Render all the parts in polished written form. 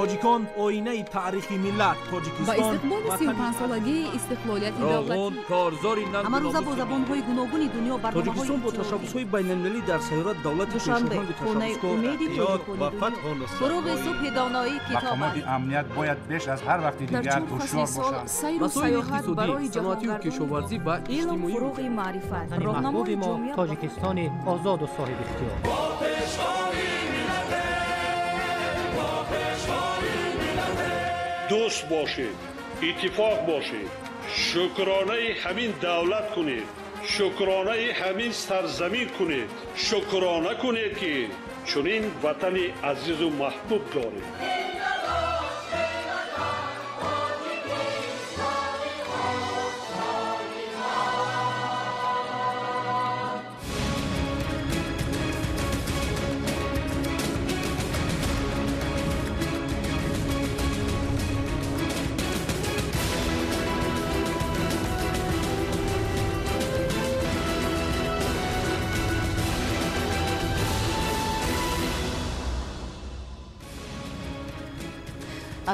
Тоҷикон оинаи таърихи миллат. Тоҷикистон ба истиқболи 35-солагии истиқлолияти давлатӣ. Корзори ҳамарӯза бо забонҳои гуногуни дунё барномаҳои Тоҷикистон бо ташаббусҳои байналмилалӣ дар сайёра давлати Душанбе, хонаи умеди тоҷикони дунё. Фуруғи субҳи доноӣ китоб Мақомоти амният бояд беш аз ҳар вақти дар дигар чор фасли ҳушёр сол бошанд. сайру Масоили саёҳат иқтисодӣ, барои саноатию ҷаҳонгардони кишоварзӣ ва илм иҷтимоӣ. фуруғи маърифат, Ватани роҳнамои маҳбуби мо ҷомеа. Тоҷикистони озоду соҳибихтиёр. Дӯст бошед, иттифоқ бошед, шукронаи ҳамин давлат кунед, шукронаи ҳамин сарзамин кунед, шукрона кунед, ки чунин ватани азизу маҳбуб доред.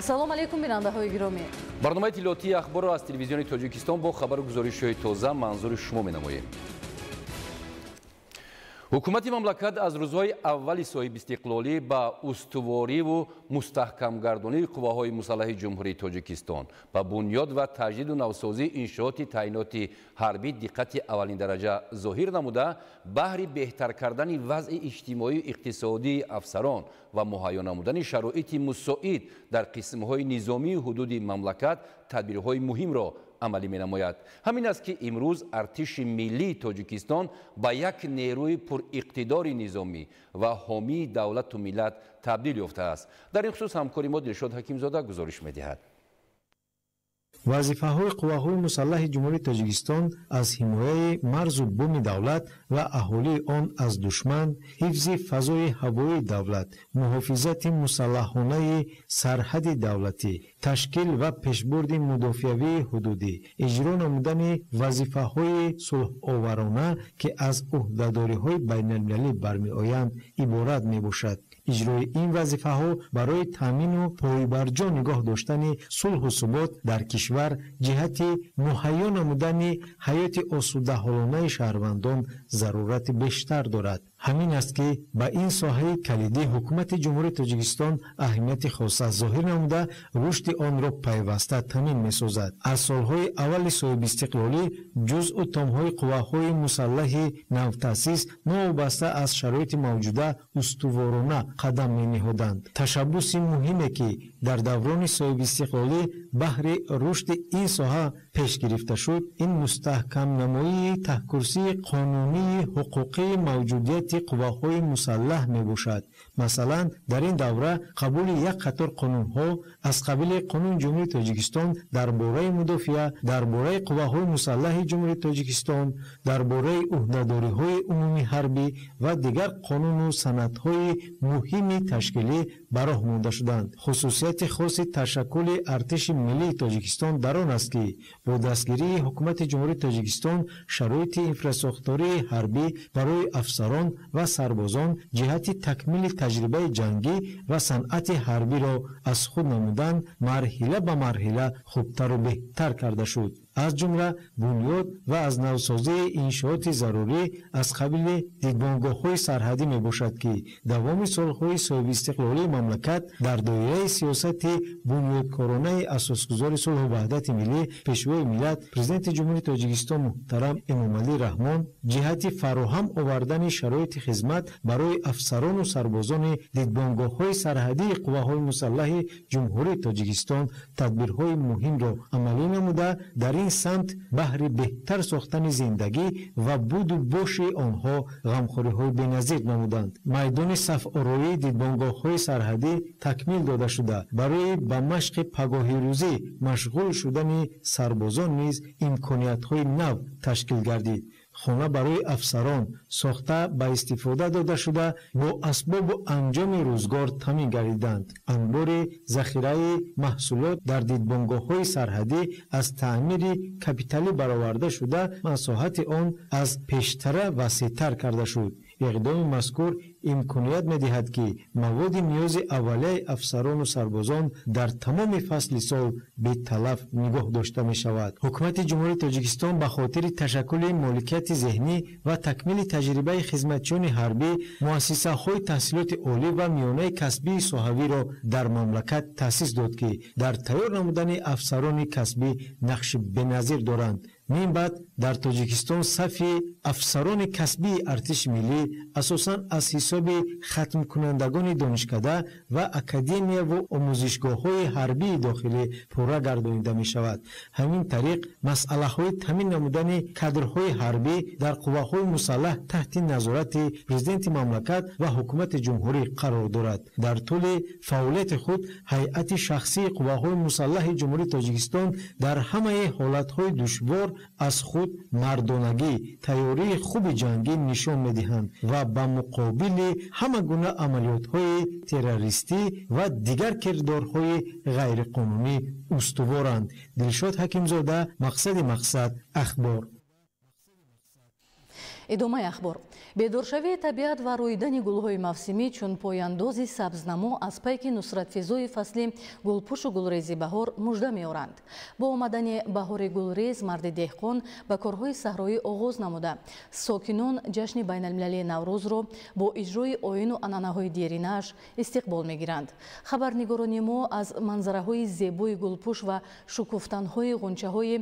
Ассалому алайкум, бинандаҳои гиромӣ. Барномаи иттилоотии ахборро аз телевизиони Тоҷикистон бо хабару гузоришҳои тоза манзури шумо менамоем. Ҳукумати мамлакат аз рӯзҳои аввали соҳибистиқлолӣ ба устувориву мустаҳкамгардонии қувваҳои мусаллаҳи Ҷумҳурии Тоҷикистон, ба бунёд ва таҷдиду навсозии иншооти таъиноти ҳарбӣ диққати аввалиндараҷа зоҳир намуда, баҳри беҳтар кардани вазъи иҷтимоию иқтисодии афсарон ва муҳайё намудани шароити мусоид дар қисмҳои низомии ҳудуди мамлакат тадбирҳои муҳимро амалӣ менамояд. Ҳамин аст, ки имрӯз артиши миллии Тоҷикистон ба як нерӯи пуриқтидори низомӣ ва ҳомии давлату миллат табдил ёфтааст. Дар ин хусус ҳамкори мо Дилшод Ҳакимзода гузориш медиҳад. Вазифаҳои қувваҳои мусаллаҳи Ҷумҳурии Тоҷикистон аз ҳимояи марзу буми давлат ва аҳолии он аз душман, ҳифзи фазои ҳавоии давлат, муҳофизати мусаллаҳонаи сарҳади давлатӣ, ташкил ва пешбурди мудофиавии ҳудудӣ, иҷро намудани вазифаҳои сулҳоварона, ки аз ӯҳдадориҳои байналмилалӣ бармеоянд, иборат мебошад. Иҷрои ин вазифаҳо барои таъмину пойбарҷо нигоҳ доштани сулҳу субот дар кишвар, ҷиҳати муҳайё намудани ҳаёти осудаҳолонаи шаҳрвандон зарурати бештар дорад. Ҳамин аст, ки ба ин соҳаи калидӣ Ҳукумати Ҷумҳурии Тоҷикистон аҳамияти хоса зоҳир намуда, рушди онро пайваста таъмин месозад. Аз солҳои аввали соҳибистиқлолӣ ҷузъу томҳои қувваҳои мусаллаҳи навтаъсис новобаста аз шароити мавҷуда устуворона қадам мениҳоданд. Ташаббуси муҳиме, ки дар даврони соҳибистиқлолӣ баҳри рушди ин соҳа пеш гирифта шуд, ин мустаҳкамнамоии таҳкурсии қонунии ҳуқуқии мавҷудияти қувваҳои мусаллаҳ мебошад. Масалан, дар ин давра қабули як қатор қонунҳо аз қабили Қонуни Ҷумҳурии Тоҷикистон дар бораи мудофиа, дар бораи қувваҳои мусаллаҳи Ҷумҳурии Тоҷикистон, дар бораи ӯҳдадориҳои умумии ҳарбӣ ва дигар қонуну санадҳои муҳими ташкилӣ ба роҳ монда шуданд. Хусусияти хоси ташаккули артиши миллии Тоҷикистон дар он аст, ки бо дастгирии Ҳукумати Ҷумҳурии Тоҷикистон шароити инфрасохтории ҳарбӣ барои афсарон ва сарбозон ҷиҳати такмили таҷрибаи ҷангӣ ва санъати ҳарбиро аз худ намудан марҳила ба марҳила хубтару беҳтар карда шуд. Аз ҷумла бунёд ва аз навсозии иншооти зарурӣ аз қабили дидбонгоҳҳои сарҳадӣ мебошад, ки давоми солҳои соҳибистиқлолии мамлакат дар доираи сиёсати бунёдкоронаи асосгузори сулҳу ваҳдати миллӣ, Пешвои миллат, Президенти Ҷумҳурии Тоҷикистон муҳтарам Эмомалӣ Раҳмон ҷиҳати фароҳам овардани шароити хизмат барои афсарону сарбозони дидбонгоҳҳои сарҳадии қувваҳои мусаллаҳи Ҷумҳурии Тоҷикистон тадбирҳои муҳимро амалӣ намуда, дар ин самт баҳри беҳтар сохтани зиндагӣ ва буду боши онҳо ғамхориҳои беназир намуданд. Майдони сафороии дидбонгоҳҳои сарҳадӣ такмил дода шуда, барои ба машқи пагоҳирӯзӣ машғул шудани сарбозон низ имкониятҳои нав ташкил гардид. Хона барои афсарон сохта ба истифода дода шуда, бо асбобу анҷоми рӯзгор таъмин гардиданд. Анбори захираи маҳсулот дар дидбонгоҳҳои сарҳадӣ аз таъмири капиталӣ бароварда шуда, масоҳати он аз пештара васеътар карда шуд. Иқдоми мазкур имконият медиҳад, ки маводи ниёзи аввалияи афсарону сарбозон дар тамоми фасли сол беталаф нигоҳ дошта мешавад. Ҳукумати Ҷумҳурии Тоҷикистон ба хотири ташаккули моликияти зеҳнӣ ва такмили таҷрибаи хизматчиёни ҳарбӣ муассисаҳои таҳсилоти олӣ ва миёнаи касбии соҳавиро дар мамлакат таъсис дод, ки дар тайёр намудани афсарони касбӣ нақши беназир доранд. Мин баъд дар Тоҷикистон сафи афсарони касбии артиши миллӣ асосан аз ҳисоби хатмкунандагони донишкада ва академияву омӯзишгоҳҳои ҳарбии дохилӣ пурра гардонида мешавад. Ҳамин тариқ масъалаҳои таъмин намудани кадрҳои ҳарбӣ дар қувваҳои мусаллаҳ таҳти назорати президенти мамлакат ва ҳукумати ҷумҳурӣ қарор дорад. Дар тӯли фаъолияти худ ҳайати шахсии қувваҳои мусаллаҳи Ҷумҳурии Тоҷикистон дар ҳамаи ҳолатҳои душвор аз худ мардонагӣ, тайёрии хуби ҷангӣ нишон медиҳанд ва ба муқобили ҳама гуна амалиётҳои террористӣ ва дигар кирдорҳои ғайриқонунӣ устуворанд. Дилшод Ҳакимзода, Мақсади мақсад, Ахбор. Идомаи ахбор. Бедоршавии табиат ва рӯидани гулҳои мавсимӣ чун пояндози сабзнамо аз пайки нусратфизои фасли гулпӯшу гулрези баҳор мужда меоранд. Бо омадани баҳори гулрез марди деҳқон ба корҳои саҳроӣ оғоз намуда. Сокинон ҷашни байналмилалии Наврӯзро бо иҷрои оину анъанаҳои деринаш истиқбол мегиранд. Хабарнигорони мо аз манзараҳои зебои гулпӯш ва шукуфтанҳои ғунчаҳои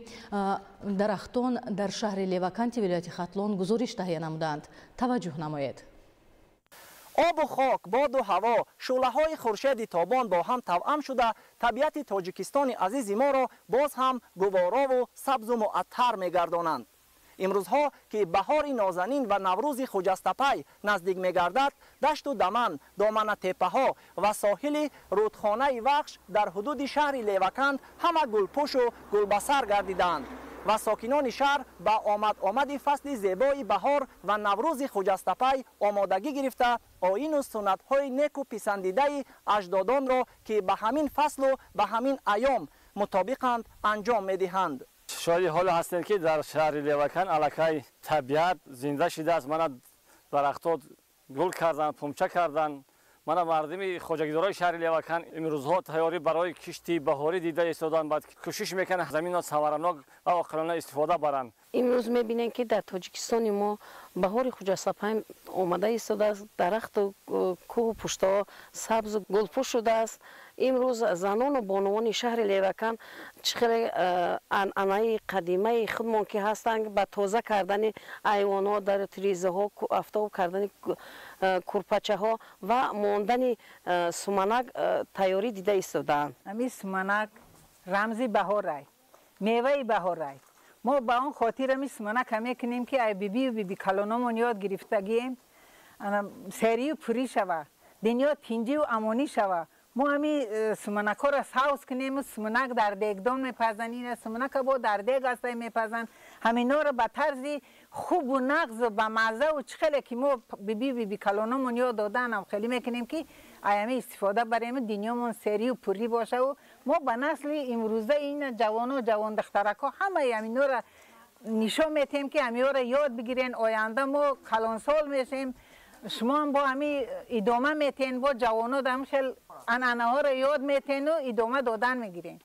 дарахтон дар шаҳри Леваканти вилояти Хатлон гузориш таҳия намуданд. Таваҷҷӯҳ намоед. Обу хок, боду ҳаво, шӯълаҳои хуршеди тобон бо ҳам тавъам шуда табиати Тоҷикистони азизи моро боз ҳам гуворову сабзу муаттар мегардонанд. Имрӯзҳо ки баҳори нозанин ва наврӯзи хуҷастапай наздик мегардад, дашту даман, доманатеппаҳо ва соҳили рудхонаи Вахш дар ҳудуди шаҳри Леваканд ҳама гулпӯшу гулбасар гардидаанд ва сокинони шаҳр ба омад-омади фасли зебои баҳор ва наврӯзи хуҷастапай омодагӣ гирифта оину суннатҳои неку писандидаи аҷдодонро, ки ба ҳамин фаслу ба ҳамин айём мутобиқанд, анҷом медиҳанд. Шоҳиди ҳоле ҳастем, ки дар шаҳри Леваканд аллакай табиат зинда шидааст. Мана дарахтот гул карданд, пумча карданд. Мана мардими хоҷагидорои шаҳри Леваканд имрӯзҳо тайёрӣ барои кишти баҳорӣ дида истоданд, баъд кӯшиш мекунанд заминро самаранок ва оқилона истифода баранд. Имрӯз мебинем, ки дар Тоҷикистони мо баҳори хуҷастапай омада истодааст. Дарахту кӯҳу пуштаҳо сабзу гулпӯш шудааст. Имрӯз занону бонувони шаҳри Леваканд чӣ хеле анъанаи қадимаи худмон ки ҳастанд, ба тоза кардани айвонҳо, дар тирезаҳо, афтоб кардани курпачаҳо ва мондани суманак тайёрӣ дида истодаанд. Ҳамин суманак рамзи баҳорай, меваи баҳорай. Мо ба он хотир ҳамин суманака мекунем, ки ай бибию биби калономон ёд гирифтагием, серию пурӣ шава, дунё тинҷиву амонӣ шава. Мо ҳами суманакҳоро савз кунему суманак дар дегдон мепазанд, ина суманака бо дар дег аста мепазанд. Ҳаминҳоро ба тарзи хубу нағзу ба маззаву чӣ хеле ки мо биби биби калономон ёд додаанам хеле мекунем, ки ай ҳами истифода барему дунёмон серию пурӣ бошаву мо ба насли имрӯза ина ҷавоно, ҷавондухтаракҳо ҳамаи ҳаминҳоро нишон метиҳем, ки ҳаминҳоро ёд бигирен. Оянда мо калонсол мешем, шумо ҳам бо ҳами идома метиҳен, бо ҷавоно ҳам хел анъанаҳоро ёд метиҳену идома додан мегирем.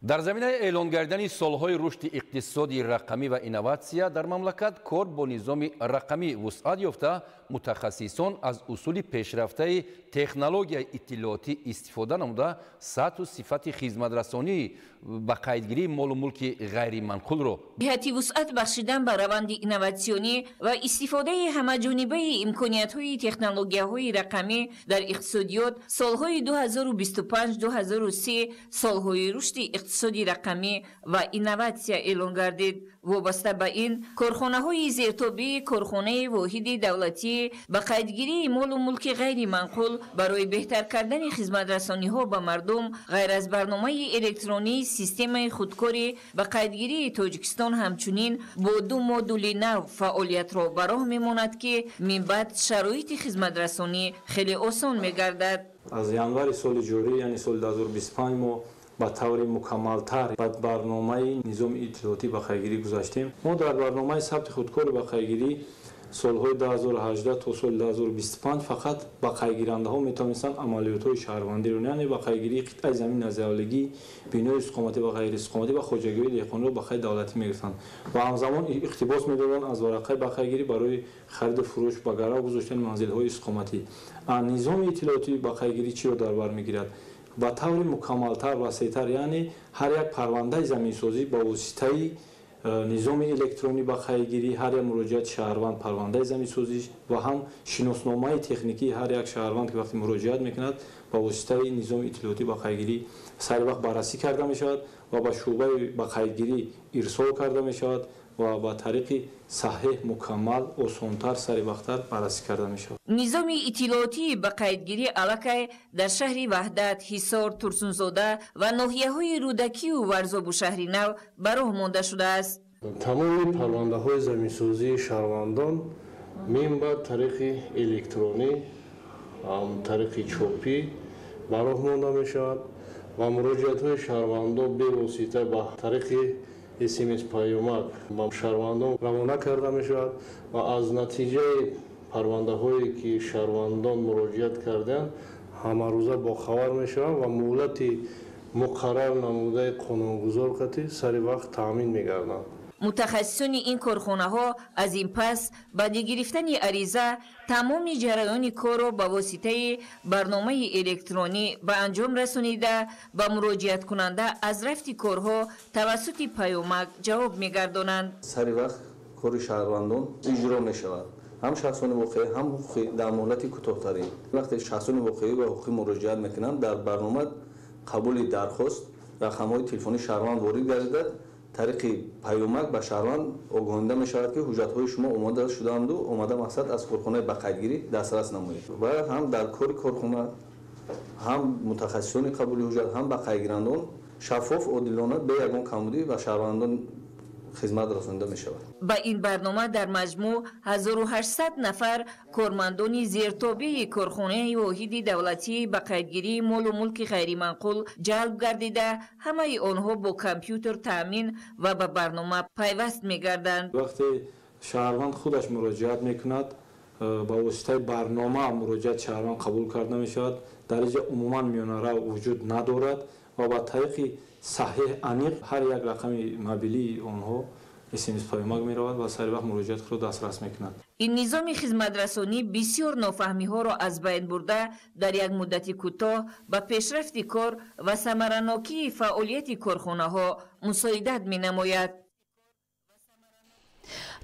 Дар заминаи эълон гардидани солҳои рушди иқтисоди рақамӣ ва инноватсия дар мамлакат кор бо низоми рақамӣ вусъат ёфта, мутахассисон аз усули пешрафтаи технологияи иттилоотӣ истифода намуда сатҳу сифати хизматрасонии ба қайдгирии молу мулки ғайриманқулро ҷиҳати вусъат бахшидан ба раванди инноватсионӣ ва истифодаи ҳамаҷонибаи имкониятҳои технологияҳои рақамӣ дар иқтисодиёт солҳои 2025-2030 солҳои рушди иқтисоди рақамӣ ва инноватсия эълон гардид. Вобаста ба ин корхонаҳои зертобии корхонаи воҳиди давлатӣ ба қайдгирии молу мулки ғайриманқул барои беҳтар кардани хизматрасониҳо ба мардум ғайр аз барномаи электронии системаи худкори ба қайдгирии Тоҷикистон ҳамчунин бо ду модули нав фаъолиятро ба роҳ мемонад, ки минбаъд шароити хизматрасонӣ хеле осон мегардад. Аз январи соли ҷорӣ, яъне соли 2025, мо ба таври мукаммалтар ба барномаи низоми иттилоотӣ ба қайдгирӣ гузаштем. Мо дар барномаи сабти худкори ба қайдгирӣ Солҳои 2018 то соли 2025 фақат бақайдгирандаҳо метавонистанд амалиётҳои шаҳрвандиро, яъне бақайдгирии қитъаи замин аз авлигӣ, бинои истиқоматӣ ва ғайриистиқоматӣ ва хоҷагиҳои деҳқониро ба қайди давлатӣ мегирифтанд ва ҳамзамон иқтибос медоданд аз варақаи бақайдгирӣ барои хариду фурӯш ба гарав гузоштани манзилҳои истиқоматӣ. Низоми иттилоотии бақайдгирӣ чиро дар бар мегирад? Ба таври мукаммалтар, васеътар, яъне ҳар як парвандаи заминсозӣ ба воситаи низоми электронӣ ба қайдгирӣ, ҳар як муроҷиати шаҳрванд парвандаи заминсозӣ ва ҳам шиносномаи техникии ҳар як шаҳрванд, ки вақте муроҷиат мекунад, ба воситаи низоми иттилоотӣ ба қайдгирӣ сари вақт баррасӣ карда мешавад ва ба шӯъбаи ба қайдгирӣ ирсол карда мешавад ва ба тариқи саҳеҳ, мукаммал, осонтар, саривақттар баррасӣ карда мешавад. Низоми иттилоотии ба қайдгирӣ аллакай дар шаҳри Ваҳдат, Ҳисор, Турсунзода ва ноҳияҳои Рӯдакию Варзобу шаҳри Нав ба роҳ монда шудааст. Тамоми парвандаҳои заминсозии шаҳрвандон минбаъд тариқи электронӣ, тариқи чопӣ ба роҳ монда мешавад ва муроҷиатҳои шаҳрвандон бевосита ба тариқи СМС паёмак ба шаҳрвандон равона карда мешавад ва аз натиҷаи парвандаҳое ки шаҳрвандон муроҷиат карданд, ҳамарӯза бохабар мешаванд ва муҳлати муқаррар намудаи қонунгузор қатъи сари вақт таъмин мегарданд. Мутахассисони ин корхонаҳо аз ин пас баъди гирифтани ариза тамоми ҷараёни корро ба воситаи барномаи электронӣ ба анҷом расонида, ба муроҷиаткунанда аз рафти корҳо тавассути паёмак ҷавоб мегардонанд. Сари вақт кори шаҳрвандон иҷро мешавад, ҳам шахсони воқеӣ, ҳам ҳуқуқӣ дар муҳлати кӯтоҳтарин. Вақте шахсони воқеӣ ва ҳуқуқӣ муроҷиат мекунанд, дар барнома қабули дархост рақамҳои телефонии шаҳрванд ворид гардида, тариқи паёмак ба шаҳрванд огоҳонида мешавад, ки ҳуҷҷатҳои шумо омода шудаанду омода мақсад аз корхонаи ба қайдгирӣ дастрас намоед. Ва ҳам дар кори корхона, ҳам мутахассисони қабули ҳуҷҷат, ҳам ба қайдгирандон шаффоф, одилона, бе ягон камбудӣ ба шаҳрвандон хизмат расонида мешавад. Ба ин барнома дар маҷмӯъ 1800 нафар кормандони зертобеи корхонаи воҳиди давлатии ба қайдгирии молу мулки ғайриманқул ҷалб гардида, ҳамаи онҳо бо компютер таъмин ва ба барнома пайваст мегарданд. Вақте шаҳрванд худаш муроҷиат мекунад, ба воситаи барнома муроҷиати шаҳрванд қабул карда мешавад. Дар инҷа умуман миёнарав вуҷуд надорад ва ба тариқи саҳеҳ, аниқ ҳар як рақами мобилии онҳо СМС паёмак меравад ва сари вақт муроҷиати худро дастрас мекунад. Ин низоми хизматрасонӣ бисёр нофаҳмиҳоро аз байн бурда, дар як муддати кӯтоҳ ба пешрафти кор ва самаранокии фаъолияти корхонаҳо мусоидат менамояд.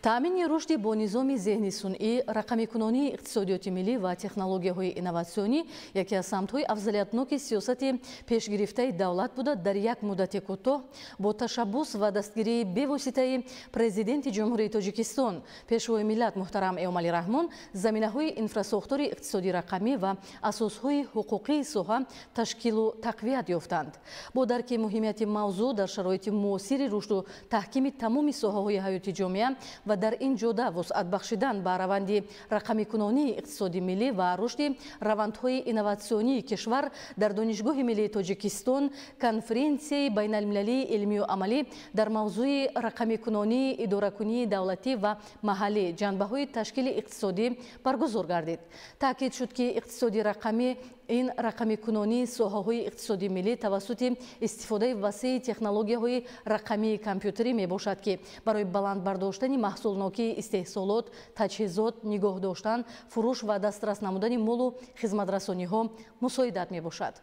Таъмини рушди бо низоми зеҳни сунъӣ, рақамикунонии иқтисодиёти миллӣ ва технологияҳои инноватсионӣ яке аз самтҳои афзалиятноки сиёсати пешгирифтаи давлат буда, дар як муддати кӯтоҳ бо ташаббус ва дастгирии бевоситаи Президенти Ҷумҳурии Тоҷикистон, Пешвои миллат муҳтарам Эмомалӣ Раҳмон, заминаҳои инфрасохтори иқтисодии рақамӣ ва асосҳои ҳуқуқии соҳа ташкилу тақвият ёфтанд. Бо дарки муҳимияти мавзӯъ дар шароити муосири рушду таҳкими тамоми соҳаҳои ҳаёти ҷомеа ва дар ин ҷода вусъат бахшидан ба раванди рақамикунонии иқтисоди миллӣ ва рушди равандҳои инноватсионии кишвар, дар Донишгоҳи миллии Тоҷикистон конференсияи байналмилалии илмию амалӣ дар мавзӯи рақамикунонии идоракунии давлатӣ ва маҳаллӣ ҷанбаҳои ташкили иқтисодӣ баргузор гардид. Таъкид шуд, ки иқтисоди рақамӣ ин рақамикунонии соҳаҳои иқтисоди миллӣ тавассути истифодаи васеи технологияҳои рақамии компютерӣ мебошад, ки барои баланд бардоштани маҳсулнокии истеҳсолот, таҷҳизот, нигоҳ доштан, фурӯш ва дастрас намудани молу хизматрасониҳо мусоидат мебошад.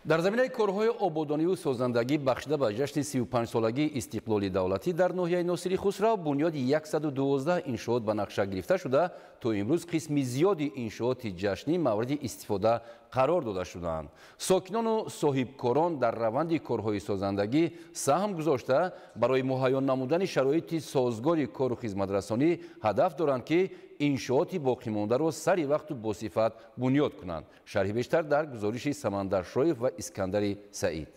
Дар заминаи корҳои ободониву созандагӣ бахшида ба ҷашни 35-солагии истиқлоли давлатӣ дар ноҳияи Носири Хусрав бунёди 112 иншоот ба нақша гирифта шуда, то имрӯз қисми зиёди иншооти ҷашнӣ мавриди истифода қарор дода шудаанд. Сокинону соҳибкорон дар раванди корҳои созандагӣ саҳм гузошта, барои муҳайё намудани шароити созгори кору хизматрасонӣ ҳадаф доранд, ки иншооти боқимондаро сари вақту босифат бунёд кунанд. Шарҳи бештар дар гузориши Самандар Шоев ва Искандари Саид.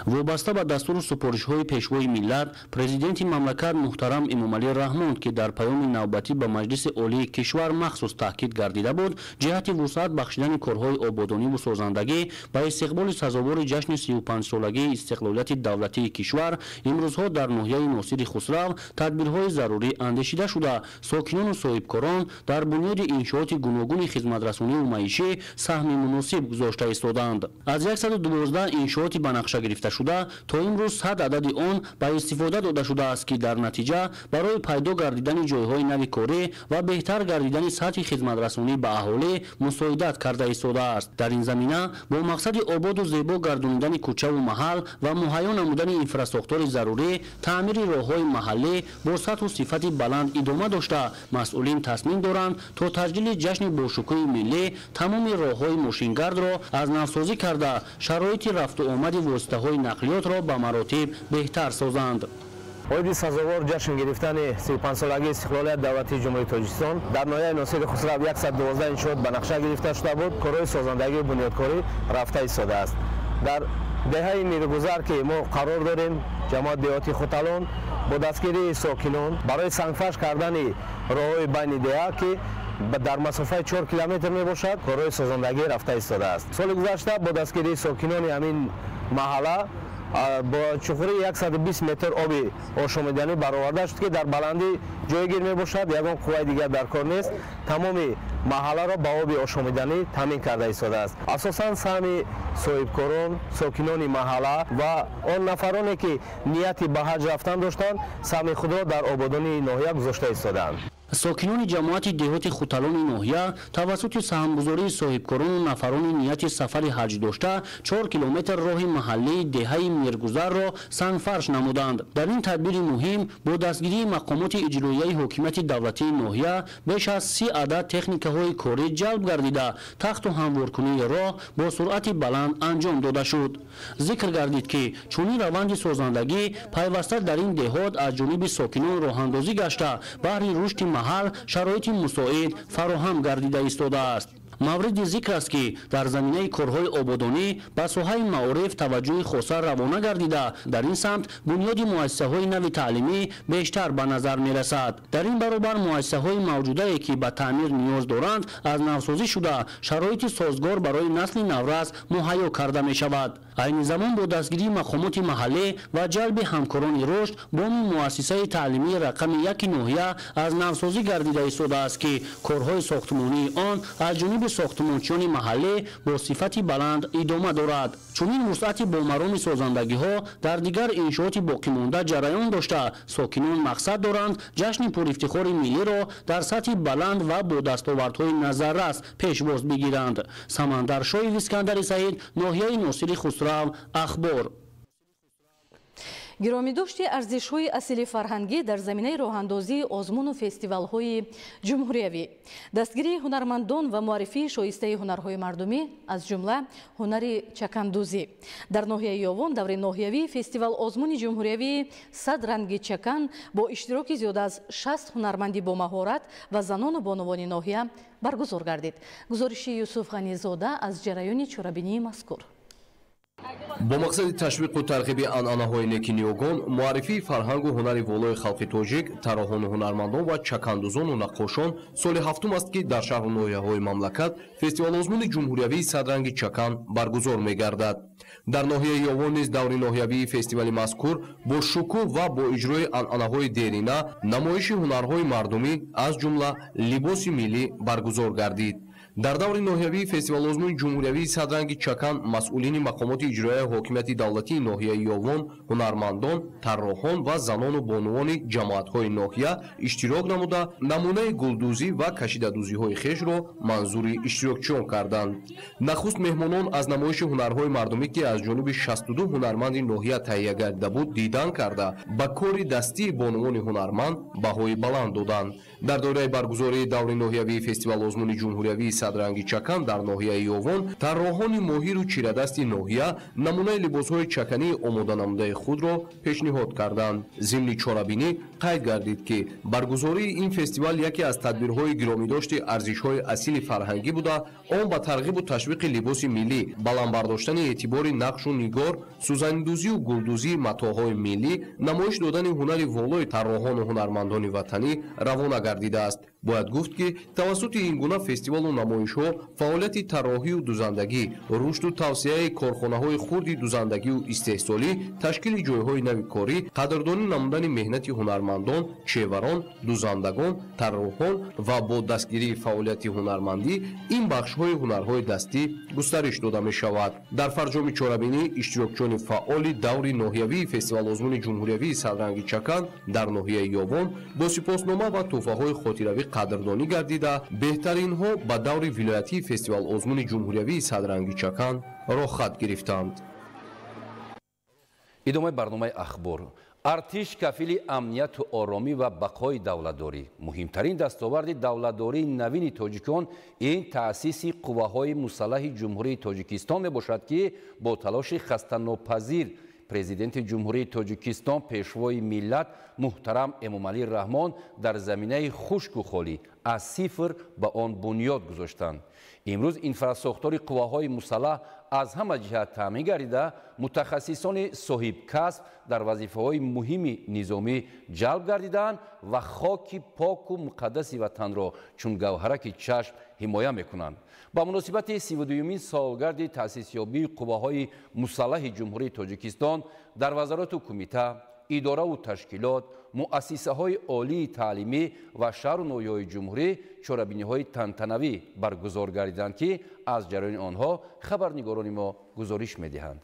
Вобаста ба дастуру супоришҳои Пешвои миллат, Президенти мамлакат муҳтарам Эмомалӣ Раҳмон, ки дар паёми навбатӣ ба Маҷлиси Олии кишвар махсус таъкид гардида буд, ҷиҳати вусъат бахшидани корҳои ободониву созандагӣ ба истиқболи сазовори ҷашни 35-солагии истиқлолияти давлатии кишвар, имрӯзҳо дар ноҳияи Носири Хусрав тадбирҳои зарурӣ андешида шуда, сокинону соҳибкорон дар бунёди иншооти гуногуни хизматрасониву маишӣ саҳми муносиб гузошта истодаанд. Аз 112 иншооти ба нақша гирифта шуда, то имрӯз 100 адади он ба истифода дода шудааст, ки дар натиҷа барои пайдо гардидани ҷойҳои нави корӣ ва беҳтар гардидани сатҳи хизматрасонӣ ба аҳолӣ мусоидат карда истодааст. Дар ин замина бо мақсади ободу зебо гардонидани кӯчаву маҳал ва муҳайё намудани инфрасохтори зарурӣ, таъмири роҳҳои маҳаллӣ бо сатҳу сифати баланд идома дошта, масъулин тасмим доранд то таҷлили ҷашни бошукӯҳи миллӣ тамоми роҳҳои мошингардро аз навсозӣ карда, шароити рафту омади воситаҳои нақлиётро ба маротиб беҳтар созанд. Оиди сазовор ҷашн гирифтани 35-солагии истиқлолияти давлатии Ҷумҳурии Тоҷикистон дар ноҳияи Носири Хусрав 112 иншоот ба нақша гирифта шуда буд. Корҳои созандагию бунёдкорӣ рафта истодааст. Дар деҳаи Миргузар, ки мо қарор дорем, ҷамоат деҳоти Хуталон, бо дастгирии сокинон барои сангфарш кардани роҳҳои байни деҳа, ки дар масофаи 4 километр мебошад, корҳои созандагӣ рафта истодааст. Соли гузашта бо дастгирии сокинони ҳамин маҳалла бо чуқурии 120 метр оби ошомиданӣ бароварда шуд, ки дар баландӣ ҷойгир мебошад, ягон қувваи дигар дар кор нест. Тамоми маҳалларо ба оби ошомиданӣ таъмин карда истодааст. Асосан саҳми соҳибкорон, сокинони маҳалла ва он нафароне, ки нияти ба ҳаҷ рафтан доштанд, саҳми худро дар ободонии ноҳия гузошта истодаанд. Сокинони ҷамоати деҳоти Хуталони ноҳия тавассути саҳмгузории соҳибкорону нафарони нияти сафари ҳаҷ дошта 4 километр роҳи маҳаллии деҳаи Миргузарро сангфарш намуданд. Дар ин тадбири муҳим бо дастгирии мақомоти иҷроияи ҳокимияти давлатии ноҳия беш аз 30 адад техникаҳои корӣ ҷалб гардида, тахту ҳамворкунии роҳ бо суръати баланд анҷом дода шуд. Зикр гардид, ки чунин раванди созандагӣ пайваста дар ин деҳот аз ҷониби сокинон роҳандозӣ гашта, баҳри рушди маҳал шароити мусоид фароҳам гардида истодааст. Мавриди зикр аст, ки дар заминаи корҳои ободонӣ ба соҳаи маориф таваҷҷӯҳи хоса равона гардида, дар ин самт бунёди муассисаҳои нави таълимӣ бештар ба назар мерасад. Дар ин баробар муассисаҳои мавҷудае, ки ба таъмир ниёз доранд, аз навсозӣ шуда, шароити созгор барои насли наврас муҳайё карда мешавад. Айни замон бо дастгирии мақомоти маҳаллӣ ва ҷалби ҳамкорони рушд боми муассисаи таълимии рақами 1 ноҳия аз навсозӣ гардида истодааст, ки корҳои сохтмонии он аз ҷониби сохтмончиёни маҳаллӣ бо сифати баланд идома дорад. Чунин вусъати бомароми созандагиҳо дар дигар иншооти боқимонда ҷараён дошта, сокинон мақсад доранд ҷашни пурифтихори миллиро дар сатҳи баланд ва бо дастовардҳои назаррас пешвоз бигиранд. Самандар Шоев, Искандари Саид, ноҳияи Носири Хусрав, Ахбор. Гиромидошти арзишҳои асили фарҳангӣ дар заминаи роҳандозии озмуну фестивалҳои ҷумҳуриявӣ, дастгирии ҳунармандон ва муаррифии шоистаи ҳунарҳои мардумӣ, аз ҷумла ҳунари чакандӯзӣ. Дар ноҳияи Ёвон даври ноҳиявии фестивал озмуни ҷумҳуриявии «Сад ранги чакан» бо иштироки зиёда аз 60 ҳунарманди бомаҳорат ва занону бонувони ноҳия баргузор гардид. Гузориши Юсуф Ғанизода аз ҷараёни чорабинии мазкур. Бо мақсади ташвиқу тарғиби анъанаҳои неки ниёгон, муаррифии фарҳангу ҳунари волои халқи тоҷик, тарроҳону ҳунармандон ва чакандӯзону наққошон соли ҳафтум аст, ки дар шаҳру ноҳияҳои мамлакат фестивалозмуни ҷумҳуриявии «Садранги чакан» баргузор мегардад. Дар ноҳияи Ёвон низ даври ноҳиявии фестивали мазкур бо шукӯҳ ва бо иҷрои анъанаҳои дерина, намоиши ҳунарҳои мардумӣ, аз ҷумла либоси миллӣ баргузор гардид. Дар даври ноҳиявии фестивалозмуни ҷумҳуриявии «Садранги чакан» масъулини мақомоти иҷроияи ҳокимияти давлатии ноҳияи Ёвон, ҳунармандон, тарроҳон ва занону бонувони ҷамоатҳои ноҳия иштирок намуда, намунаи гулдӯзӣ ва кашидадӯзиҳои хешро манзури иштирокчиён карданд. Нахуст меҳмонон аз намоиши ҳунарҳои мардумӣ, ки аз ҷониби 62 ҳунарманди ноҳия таҳия гардида буд, дидан карда, ба кори дастии бонувони ҳунарманд баҳои баланд доданд. Дар доираи баргузории даври ноҳиявии фестивал-озмуни ҷумҳуриявии садранги чакан дар ноҳияи Ёвон тарроҳони моҳиру чирадасти ноҳия намунаи либосҳои чакании омоданамудаи худро пешниҳод карданд. Зимни чорабинӣ қайд гардид, ки баргузории ин фестивал яке аз тадбирҳои гиромидошти арзишҳои асили фарҳангӣ буда, он ба тарғибу ташвиқи либоси миллӣ, баланд бардоштани эътибори нақшу нигор, сӯзанидӯзию гулдӯзии матоъҳои миллӣ, намоиш додани ҳунари волои тарроҳону ҳунармандони ватанӣ равона гардидааст. Бояд гуфт, ки тавассути ин гуна фестивалу намоишҳо фаъолияти тарроҳию дузандагӣ, рушду тавсеаи корхонаҳои хурди дузандагию истеҳсолӣ, ташкили ҷойҳои нави корӣ, қадрдонӣ намудани меҳнати ҳунармандон, чеварон, дузандагон, тарроҳон ва бо дастгирии фаъолияти ҳунармандӣ ин бахшҳои ҳунарҳои дастӣ густариш дода мешавад. Дар фарҷоми чорабинӣ иштирокчиёни фаъоли даври ноҳиявии фестивал-озмуни ҷумҳуриявии садранги чакан дар ноҳияи Ёвон бо сипоснома ва тӯҳфаҳои хотиравӣ қадрдонӣ гардида, беҳтаринҳо ба даври вилоятии фестивал-озмуни ҷумҳуриявии садранги чакан роҳхат гирифтанд. Идомаи барномаи ахбор. Артиш кафили амнияту оромӣ ва бақои давлатдорӣ. Муҳимтарин дастоварди давлатдории навини тоҷикон ин таъсиси қувваҳои мусаллаҳи Ҷумҳурии Тоҷикистон мебошад, ки бо талоши хастанопазир Президенти Ҷумҳурии Тоҷикистон, Пешвои миллат муҳтарам Эмомалӣ Раҳмон дар заминаи хушку холӣ аз сифр ба он бунёд гузоштанд. Имрӯз инфрасохтори қувваҳои мусаллаҳ аз ҳама ҷиҳат таъмин гардида, мутахассисони соҳибкасб дар вазифаҳои муҳими низомӣ ҷалб гардидаанд ва хоки поку муқаддаси ватанро чун гавҳараки чашм ҳимоя мекунанд. Ба муносибати 32-юмин солгарди таъсисёбии қувваҳои мусаллаҳи Ҷумҳурии Тоҷикистон дар вазорату кумита, идораву ташкилот, муассисаҳои олии таълимӣ ва шаҳру ноҳияҳои ҷумҳурӣ чорабиниҳои тантанавӣ баргузор гардиданд, ки аз ҷараёни онҳо хабарнигорони мо гузориш медиҳанд.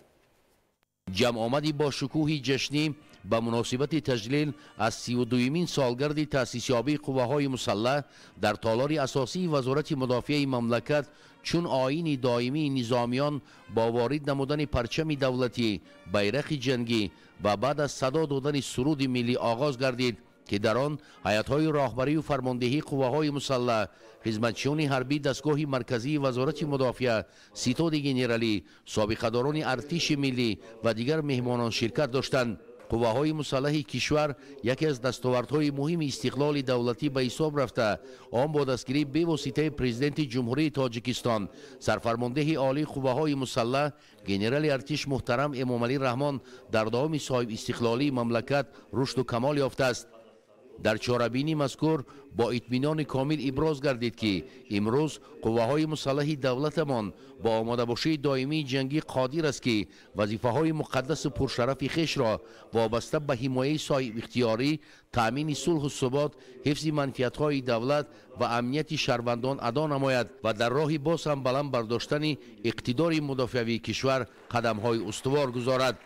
Ҷамъомади бо шукӯҳи ҷашнӣ ба муносибати таҷлил аз 32-юмин солгарди таъсисёбии қувваҳои мусаллаҳ дар толори асосии Вазорати мудофиаи мамлакат чун оини доимии низомиён бо ворид намудани парчами давлатӣ, байрақи ҷангӣ ва баъд аз садо додани суруди миллӣ оғоз гардид, ки дар он ҳайатҳои роҳбарию фармондеҳии қувваҳои мусаллаҳ, хизматчиёни ҳарбӣ дастгоҳи марказии Вазорати мудофиа, ситоди генералӣ, собиқадорони артиши миллӣ ва дигар меҳмонон ширкат доштанд. Қувваҳои мусаллаҳи кишвар яке аз дастовардҳои муҳими истиқлоли давлатӣ ба ҳисоб рафта, он бо дастгирии бевоситаи Президенти Ҷумҳурии Тоҷикистон, сарфармондеҳи олии қувваҳои мусаллаҳ, генерали артиш муҳтарам Эмомалӣ Раҳмон дар давоми соҳибистиқлолии мамлакат рушду камол ёфтааст. Дар чорабинии мазкур бо итминони комил иброз гардид, ки имрӯз қувваҳои мусаллаҳи давлатамон бо омодабошии доимии ҷангӣ қодир аст, ки вазифаҳои муқаддасу пуршарафи хешро вобаста ба ҳимояи соҳибихтиёрӣ, таъмини сулҳу субот, ҳифзи манфиатҳои давлат ва амнияти шаҳрвандон адо намояд ва дар роҳи боз ҳам баланд бардоштани иқтидори мудофиавии кишвар қадамҳои устувор гузорад.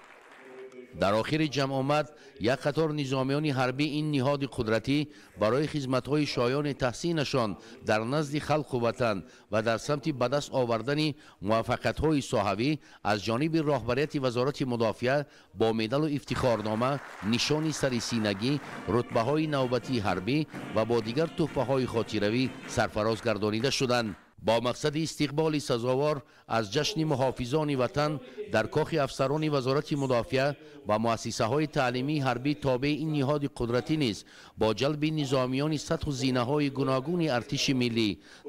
Дар охири ҷамъомад як қатор низомиёни ҳарбӣ ин ниҳоди қудратӣ барои хизматҳои шоёни таҳсинашон дар назди халқу ватан ва дар самти ба даст овардани муваффақиятҳои соҳавӣ аз ҷониби роҳбарияти Вазорати мудофиа бо медалу ифтихорнома, нишони сарисинагӣ, рутбаҳои навбатии ҳарбӣ ва бо дигар тӯҳфаҳои хотиравӣ сарфароз гардонида шуданд. Бо мақсади истиқболи сазовор аз ҷашни муҳофизони ватан дар кохи афсарони Вазорати мудофиа ва муассисаҳои таълимии ҳарбӣ тобеи ин ниҳоди қудратӣ низ бо ҷалби низомиёни сатҳу зинаҳои гуногуни артиши миллӣ,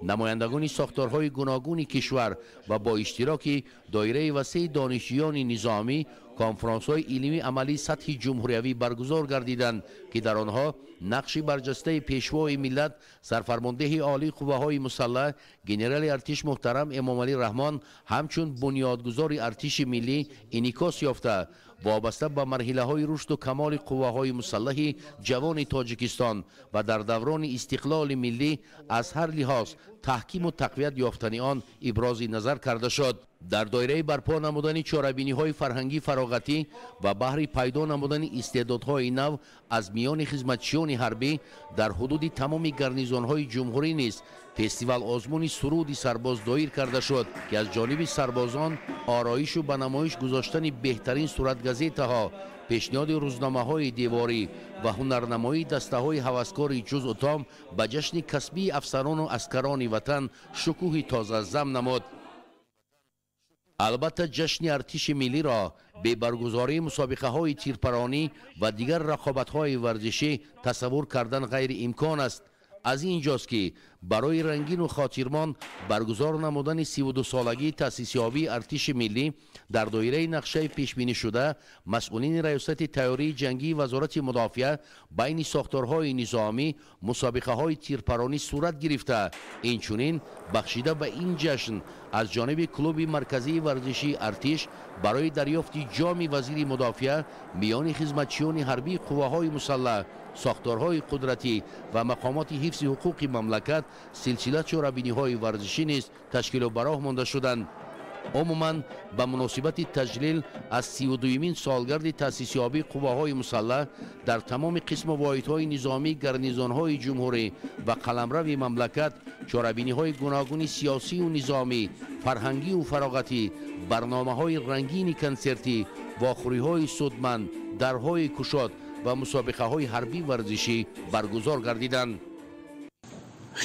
намояндагони сохторҳои гуногуни кишвар ва бо иштироки доираи васеи донишҷӯёни низомӣ конфронсҳои илмии амалии сатҳи ҷумҳуриявӣ баргузор гардиданд, ки дар онҳо нақши барҷастаи пешвои миллат, сарфармондеҳи олии қувваҳои мусаллаҳ, генерали артиш муҳтарам Эмомалӣ Раҳмон ҳамчун бунёдгузори артиши миллӣ инъикос ёфта, вобаста ба марҳилаҳои рушду камоли қувваҳои мусаллаҳи ҷавони Тоҷикистон ва дар даврони истиқлоли миллӣ аз ҳар лиҳоз таҳкиму тақвият ёфтани он ибрози назар карда шуд. Дар доираи барпо намудани чорабиниҳои фарҳангӣ фароғатӣ ва баҳри пайдо намудани истеъдодҳои нав аз миёни хизматчиёни ҳарбӣ дар ҳудуди тамоми гарнизонҳои ҷумҳурӣ низ фестивал-озмуни суруди сарбоз доир карда шуд, ки аз ҷониби сарбозон ороишу ба намоиш гузоштани беҳтарин суратгазетаҳо, Пешниҳоди рӯзномаҳои деворӣ ва ҳунарнамоии дастаҳои ҳаваскори ҷузъу том ба ҷашни касбии афсарону аскарони ватан шукӯҳи тоза зам намуд. Албатта, ҷашни артиши миллиро бе баргузории мусобиқаҳои тирпаронӣ ва дигар рақобатҳои варзишӣ тасаввур кардан ғайриимкон аст. Аз ин ҷост, ки барои рангину хотирмон баргузор намудани 32-солагии таъсисёбии артиши миллӣ дар доираи нақшаи пешбинишуда масъулини раёсати тайёрии ҷангии Вазорати мудофиа байни сохторҳои низомӣ мусобиқаҳои тирпаронӣ сурат гирифта, инчунин бахшида ба ин ҷашн аз ҷониби клуби марказии варзишии артиш барои дарёфти ҷоми вазири мудофиа миёни хизматчиёни ҳарбии қувваҳои мусаллаҳ, сохторҳои қудратӣ ва мақомоти ҳифзи ҳуқуқи мамлакат силсила чорабиниҳои варзишӣ низ ташкилу ба роҳ монда шуданд. Умуман, ба муносибати таҷлил аз 32-юмин солгарди таъсисёбии қувваҳои мусаллаҳ дар тамоми қисму воҳидҳои низомии гарнизонҳои ҷумҳурӣ ва қаламрави мамлакат чорабиниҳои гуногуни сиёсию низомӣ, фарҳангию фароғатӣ, барномаҳои рангини консертӣ, вохӯриҳои судманд, дарҳои кушод ва мусобиқаҳои ҳарбӣ варзишӣ баргузор гардиданд.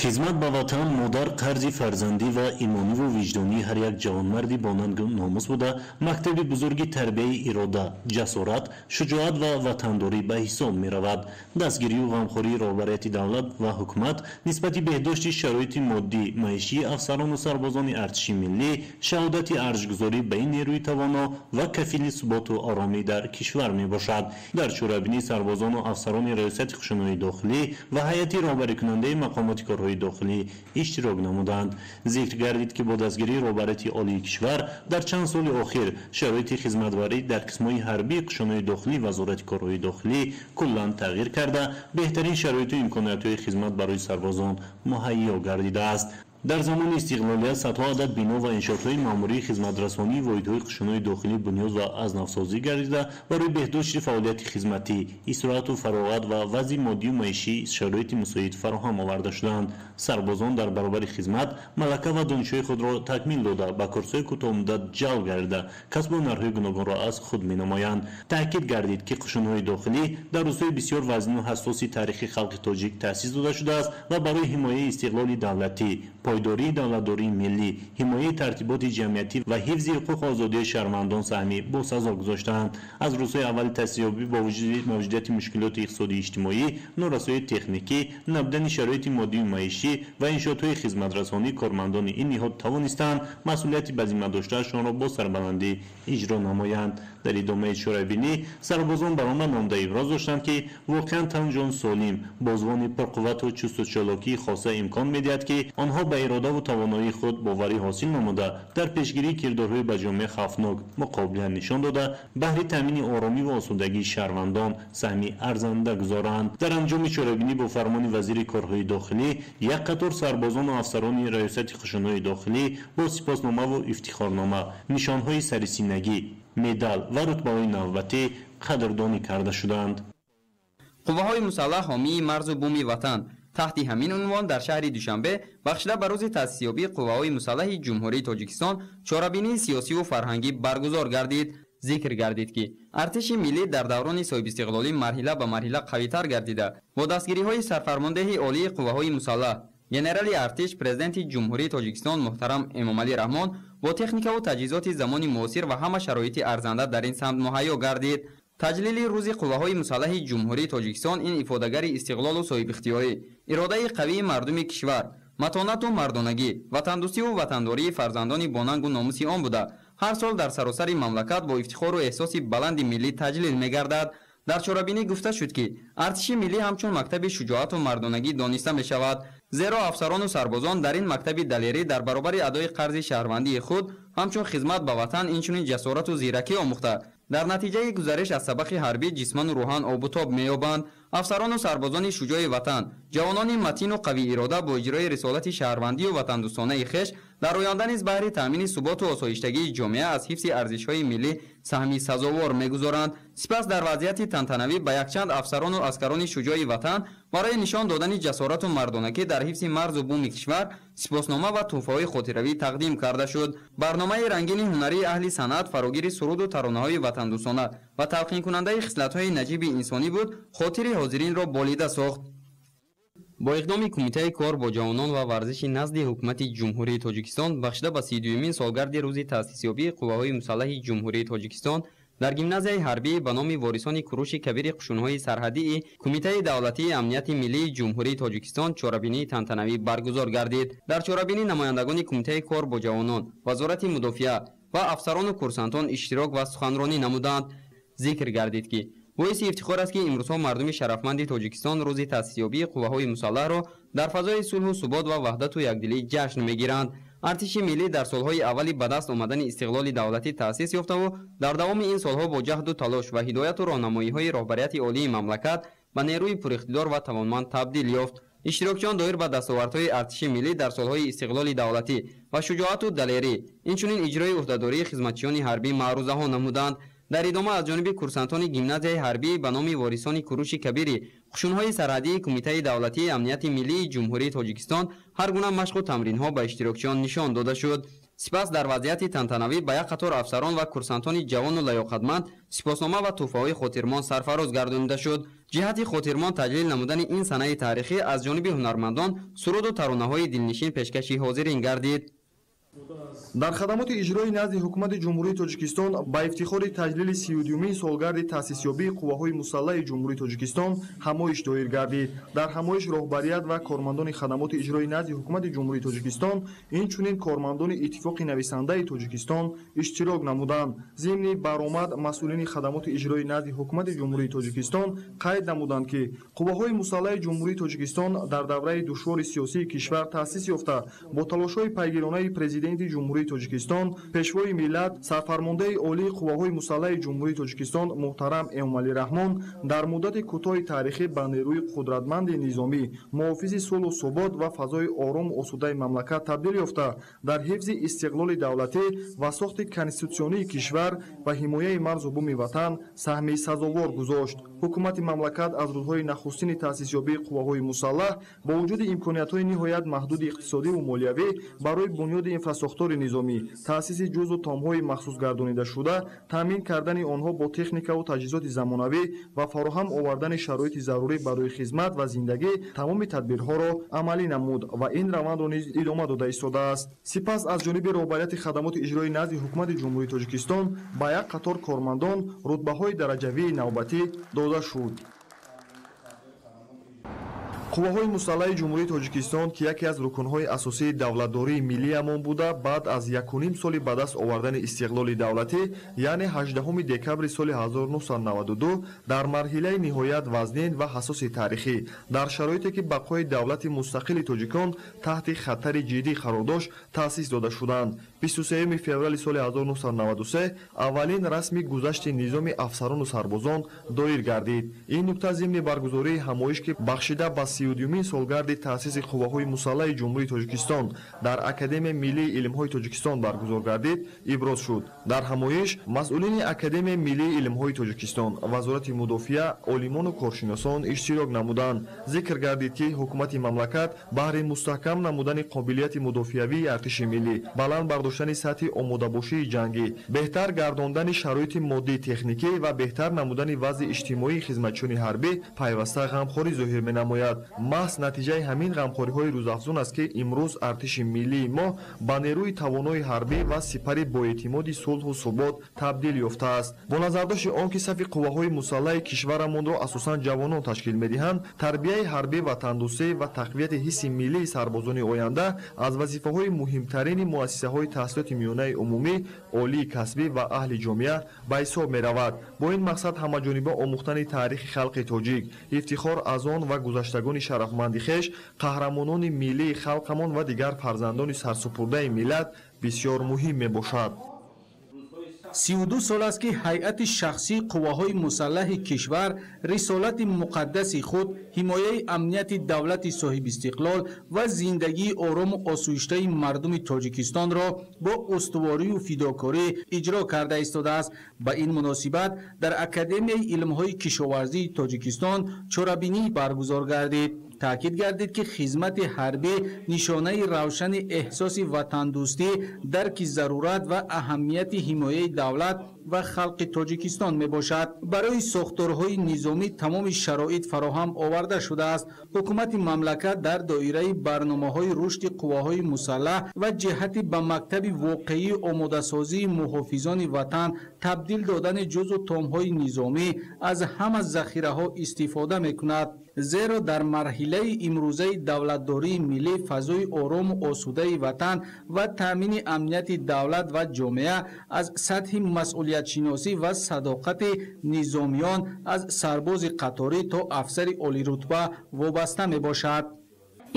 Хизмат ба ватан модар қарзи фарзандӣ ва имониву виҷдонии ҳар як ҷавонмарди бонангу номус буда, мактаби бузурги тарбияи ирода, ҷасорат, шуҷоат ва ватандорӣ ба ҳисоб меравад. Дастгирию ғамхории роҳбарияти давлат ва ҳукумат нисбати беҳдошти шароити моддӣ маишии афсарону сарбозони артиши миллӣ шаҳодати арҷгузорӣ ба ин нерӯи тавоно ва кафили суботу оромӣ дар кишвар мебошад. Дар чорабинӣ сарбозону афсарони раёсати қушунҳои дохилӣ ва ҳайати роҳбарикунандаи мақомоти корҳои дохилӣ иштирок намуданд. Зикр гардид, ки бо дастгирии роҳбарияти олии кишвар дар чанд соли охир шароити хизматварӣ дар қисмҳои ҳарбии қушунҳои дохилӣ Вазорати корҳои дохилӣ куллан тағйир карда, беҳтарин шароиту имкониятҳои хизмат барои сарбозон муҳайё гардидааст. Дар замони истиқлолият садҳо адад бино ва иншоотҳои маъмурии хизматрасонии воҳидҳои қушунҳои дохилӣ бунёд ва аз навсозӣ гардида, барои беҳдошти фаъолияти хизматӣ, истироҳату фароғат ва вазъи моддию маишӣ шароити мусоид фароҳам оварда шуданд. Сарбозон дар баробари хизмат малака ва донишҳои худро такмил дода, ба курсҳои кӯтоҳмуддат ҷалб гардида, касбу ҳунарҳои гуногунро аз худ менамоянд. Таъкид гардид, ки қушунҳои дохилӣ дар рӯзҳои бисёр вазнину ҳассоси таърихи халқи тоҷик таъсис дода шудааст ва барои ҳимояи истиқлоли давлатӣ, пойдории давлатдории миллӣ, ҳимояи тартиботи ҷамъиятӣ ва ҳифзи ҳуқуқу озодии шаҳрвандон саҳми босазо гузоштаанд. Аз рӯзҳои аввали таъсисёбӣ бо вуҷуди мавҷудияти мушкилоти иқтисодию иҷтимоӣ, норасоии техникӣ, набудани шароити моддию маишӣ ва иншоотҳои хизматрасонӣ кормандони ин ниҳод тавонистанд масъулияти ба зимма доштаашонро бо сарбаландӣ иҷро намоянд. Дар идомаи чорабинӣ сарбозон баромад намуда иброз доштанд, ки воқеан танҷон солим, бозвони пурқуввату чусту чолокии хоса имкон медиҳад, ки онҳо ба иродаву тавоноии худ боварӣ ҳосил намуда, дар пешгирии кирдорҳои ба ҷомеа хавфнок муқобилият нишон дода, баҳри таъмини оромӣ ва осудагии шаҳрвандон саҳми арзанда гузоранд. Дар анҷоми чорабинӣ бо фармони вазири корҳои дохилӣ як қатор сарбозону афсарони раёсати қушунҳои дохилӣ бо сипосномаву ифтихорнома, нишонҳои сарисинагӣ, медал ва рутбаҳои навбатӣ қадрдонӣ карда шуданд. Қувваҳои мусаллаҳ ҳомии марзу буми ватан. Таҳти ҳамин унвон дар шаҳри Душанбе бахшида ба рӯзи таъсисёбии қувваҳои мусаллаҳи Ҷумҳурии Тоҷикистон чорабинии сиёсиву фарҳангӣ баргузор гардид. Зикр гардид, ки артиши миллӣ дар даврони соҳибистиқлолӣ марҳила ба марҳила қавитар гардида, бо дастгириҳои сарфармондеҳи олии қувваҳои мусаллаҳ, генерали артиш, президенти Ҷумҳурии Тоҷикистон муҳтарам Эмомалӣ Раҳмон бо техникаву таҷҳизоти замони муосир ва ҳама шароити арзанда дар ин самт муҳайё гардид. Таҷлили рӯзи қувваҳои мусаллаҳи Ҷумҳурии Тоҷикистон ин ифодагари истиқлолу соҳибихтиёрӣ, иродаи қавии мардуми кишвар, матонату мардонагӣ, ватандӯстиву ватандории фарзандони бонангу номуси он буда, ҳар сол дар саросари мамлакат бо ифтихору эҳсоси баланди миллӣ таҷлил мегардад. Дар чорабинӣ гуфта шуд, ки артиши миллӣ ҳамчун мактаби шуҷоату мардонагӣ дониста мешавад, зеро афсарону сарбозон дар ин мактаби далерӣ дар баробари адои қарзи шаҳрвандии худ ҳамчун хизмат ба ватан инчунин ҷасорату зиракӣ омӯхта, дар натиҷаи гузариш аз сабақи ҳарбӣ ҷисману рӯҳан обутоб меёбанд. Афсарону сарбозони шуҷои ватан, ҷавонони матину қавиирода бо иҷрои рисолати шаҳрвандию ватандӯстонаи хеш дар оянда низ баҳри таъмини суботу осоиштагии ҷомеа аз ҳифзи арзишҳои миллӣ саҳми сазовор мегузоранд. Сипас дар вазъияти тантанавӣ ба якчанд афсарону аскарони шуҷои ватан барои нишон додани ҷасорату мардонакӣ дар ҳифзи марзу буми кишвар сипоснома ва тӯҳфаҳои хотиравӣ тақдим карда шуд. Барномаи рангини ҳунарии аҳли санъат фарогири суруду таронаҳои ватандӯстона, ва талқинкунандаи хислатҳои наҷиби инсонӣ буд, хотири ҳозиринро болида сохт. Бо иқдоми Кумитаи кор бо ҷавонон ва варзиши назди Ҳукумати Ҷумҳурии Тоҷикистон бахшида ба 32-юмин солгарди рӯзи таъсисёбии Қувваҳои мусаллаҳи Ҷумҳурии Тоҷикистон дар гимназияи ҳарбӣ ба номи ворисони Куруши Кабири қушунҳои сарҳадии Кумитаи давлатии амнияти миллии Ҷумҳурии Тоҷикистон чорабинии тантанавӣ баргузор гардид. Дар чорабинӣ намояндагони Кумитаи кор бо ҷавонон, Вазорати мудофиа ва афсарону курсантон иштирок ва суханронӣ намуданд. Зикр гардид, ки боиси ифтихор аст, ки имрӯзҳо мардуми шарафманди Тоҷикистон рӯзи таъсисёбии қувваҳои мусаллаҳро дар фазои сулҳу субот ва ваҳдату якдилӣ ҷашн мегиранд. Артиши миллӣ дар солҳои аввали ба даст омадани истиқлоли давлатӣ таъсис ёфтаву дар давоми ин солҳо бо ҷаҳду талош ва ҳидояту роҳнамоиҳои роҳбарияти олии мамлакат ба нерӯи пуриқтидор ва тавонманд табдил ёфт. Иштирокчиён доир ба дастовардҳои артиши миллӣ дар солҳои истиқлоли давлатӣ ва шуҷоату далерӣ, инчунин иҷрои ӯҳдадории хизматчиёни ҳарбӣ маърузаҳо намуданд. Дар идома аз ҷониби курсантони гимназияи ҳарбӣ ба номи ворисони Куруши Кабири қушунҳои сарҳадии Кумитаи давлатии амнияти миллии Ҷумҳурии Тоҷикистон ҳар гуна машқу тамринҳо ба иштирокчиён нишон дода шуд. Сипас дар вазъияти тантанавӣ ба як қатор афсарон ва курсантони ҷавону лаёқатманд сипоснома ва тӯҳфаҳои хотирмон сарфароз гардонида шуд. Ҷиҳати хотирмон таҷлил намудани ин санаи таърихӣ аз ҷониби ҳунармандон суруду таронаҳои дилнишин пешкаши ҳозирин гардид. Дар хадамоти иҷрои назди Ҳукумати Ҷумҳурии Тоҷикистон ба ифтихори таҷлили 32-юмин солгарди таъсисёбии Қувваҳои мусаллаҳи Ҷумҳурии Тоҷикистон ҳамоиш доир гардид. Дар ҳамоиш роҳбарият ва кормандони хадамоти иҷрои назди Ҳукумати Ҷумҳурии Тоҷикистон, инчунин кормандони Иттифоқи нависандаи Тоҷикистон иштирок намуданд. Зимни баромад масъулини хадамоти иҷрои назди Ҳукумати Ҷумҳурии Тоҷикистон қайд намуданд, ки Қувваҳои мусаллаҳи Ҷумҳурии Тоҷикистон дар давраи душвори сиёсии кишвар таъсис ёфта, бо талошҳои пайгиронаи Президенти Ҷумҳурии Тоҷикистон, Пешвои миллат, сарфармондаи олии Қувваҳои мусаллаҳи Ҷумҳурии Тоҷикистон муҳтарам Эмомалӣ Раҳмон дар муддати кӯтоҳи таърихӣ ба нерӯи қудратманди низомӣ, муҳофизи сулҳу субот ва фазои орому осудаи мамлакат табдил ёфта, дар ҳифзи истиқлоли давлатӣ ва сохти конститутсионии кишвар ва ҳимояи марзу буми ватан саҳми сазовор гузошт. Ҳукумати мамлакат аз рӯзҳои нахустини таъсисёбии Қувваҳои мусаллаҳ бо вуҷуди имкониятҳои ниҳоят маҳдуди иқтисодиву молиявӣ барои бунёди инфрасохтори низомӣ, таъсиси ҷузу томҳои махсусгардонидашуда, таъмин кардани онҳо бо техникаву таҷҳизоти замонавӣ ва фароҳам овардани шароити зарурӣ барои хизмат ва зиндагӣ тамоми тадбирҳоро амалӣ намуд ва ин равандро низ идома дода истодааст. Сипас аз ҷониби роҳбарияти хадамоти иҷрои назди Ҳукумати Ҷумҳурии Тоҷикистон ба як қатор кормандон рутбаҳои дараҷавии навбатӣ дода шуд. Қувваҳои мусаллаҳи Ҷумҳурии Тоҷикистон, ки яке аз рукнҳои асосии давлатдории миллиямон буда, баъд аз 1,5 соли ба даст овардани истиқлоли давлатӣ, яъне 18 декабри соли 1992, дар марҳилаи ниҳоят вазнин ва ҳассоси таърихӣ, дар шароите ки бақои давлати мустақили тоҷикон таҳти хатари ҷиддӣ қарор дошт, таъсис дода шуданд. 23 феврали соли 1993 аввалин расми гузашти низоми афсарону сарбозон доир гардид. Ин нукта зимни баргузории ҳамоиш, ки бахшида ба 32-юмин солгарди таъсиси Қувваҳои мусаллаҳи Ҷумҳурии Тоҷикистон дар Академияи миллии илмҳои Тоҷикистон баргузор гардид, иброз шуд. Дар ҳамоиш масъулини Академияи миллии илмҳои Тоҷикистон, Вазорати мудофиа, олимону коршиносон иштирок намуданд. Зикр гардид, ки ҳукумати мамлакат баҳри мустаҳкам намудани қобилияти мудофиавии артиши миллӣ, баланд бардоштани сатҳи омодабошии ҷангӣ, беҳтар гардондани шароити моддии техникӣ ва беҳтар намудани вазъи иҷтимоии хизматчиёни ҳарбӣ пайваста ғамхорӣ зоҳир менамояд. Маҳз натиҷаи ҳамин ғамхориҳои рӯзафзун аст, ки имрӯз артиши миллии мо ба нерӯи тавонои ҳарбӣ ва сипари боэътимоди сулҳу субот табдил ёфтааст. Бо назардошти он ки сафи қувваҳои мусаллаҳи кишварамонро асосан ҷавонон ташкил медиҳанд, тарбияи ҳарбӣ, ватандӯстӣ ва тақвияти ҳисси миллии сарбозони оянда аз вазифаҳои муҳимтарини муассисаҳои таҳсилоти миёнаи умумӣ, олии касбӣ ва аҳли ҷомеа ба ҳисоб меравад. Бо ин мақсад ҳамаҷониба омӯхтани таърихи халқи тоҷик, ифтихор аз он ва гузаштагони шарафманди хеш, қаҳрамонони миллии халқамон ва дигар фарзандони сарсупурдаи миллат бисёр муҳим мебошад. 32 сол аст, ки ҳайати шахсии қувваҳои мусаллаҳи кишвар рисолати муқаддаси худ, ҳимояи амнияти давлати соҳибистиқлол ва зиндагии орому осоиштаи мардуми Тоҷикистонро бо устуворию фидокорӣ иҷро карда истодааст. Ба ин муносибат дар Академияи илмҳои кишоварзии Тоҷикистон чорабинӣ баргузор гардид. Таъкид гардид, ки хизмати ҳарбӣ нишонаи равшани эҳсоси ватандӯстӣ, дарки зарурат ва аҳамияти ҳимояи давлат ва халқи Тоҷикистон мебошад. Барои сохторҳои низомӣ тамоми шароит фароҳам оварда шудааст. Ҳукумати мамлакат дар доираи барномаҳои рушди қувваҳои мусаллаҳ ва ҷиҳати ба мактаби воқеии омодасозии муҳофизони ватан табдил додани ҷузъу томҳои низомӣ аз ҳама захираҳо истифода мекунад. Зеро дар марҳилаи имрӯзаи давлатдории миллӣ фазои орому осудаи ватан ва таъмини амнияти давлат ва ҷомеа аз сатҳи масъулиятшиносӣ ва садоқати низомиён аз сарбози қаторӣ то афсари олирутба вобаста мебошад.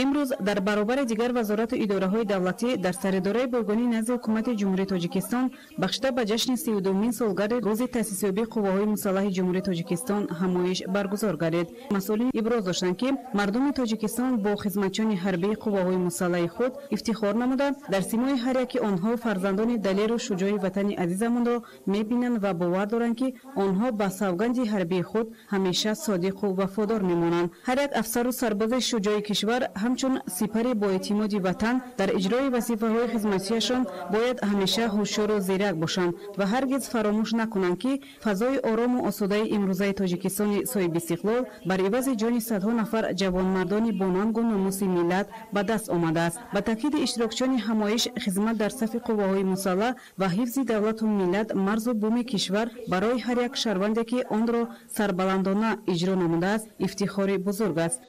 Имрӯз дар баробари дигар вазорату идораҳои давлатӣ дар саридораи бойгонии назди ҳукумати Ҷумҳурии Тоҷикистон бахшида ба ҷашни 32-мин солгарди рӯзи таъсисёбии қувваҳои мусаллаҳи Ҷумҳурии Тоҷикистон ҳамоиш баргузор гардид. Масъулин иброз доштанд, ки мардуми Тоҷикистон бо хизматчиёни ҳарбии қувваҳои мусаллаҳи худ ифтихор намуда, дар симои ҳар яки онҳо фарзандони далеру шуҷои ватани азизамонро мебинанд ва бовар доранд, ки онҳо ба савганди ҳарбии худ ҳамеша содиқу вафодор мемонанд. Ҳар як афсару сарбози шуҷои кишвар ҳамчун сипари боэътимоди ватан дар иҷрои вазифаҳои хизматияшон бояд ҳамеша ҳушёру зирак бошанд ва ҳаргиз фаромӯш накунанд, ки фазои орому осудаи имрӯзаи Тоҷикистони соҳибистиқлол бар ивази ҷони садҳо нафар ҷавонмардони бонангу номуси миллат ба даст омадааст. Ба таъкиди иштирокчиёни ҳамоиш, хизмат дар сафи қувваҳои мусаллаҳ ва ҳифзи давлату миллат, марзу буми кишвар барои ҳар як шаҳрванде, ки онро сарбаландона иҷро намудааст, ифтихори бузург аст.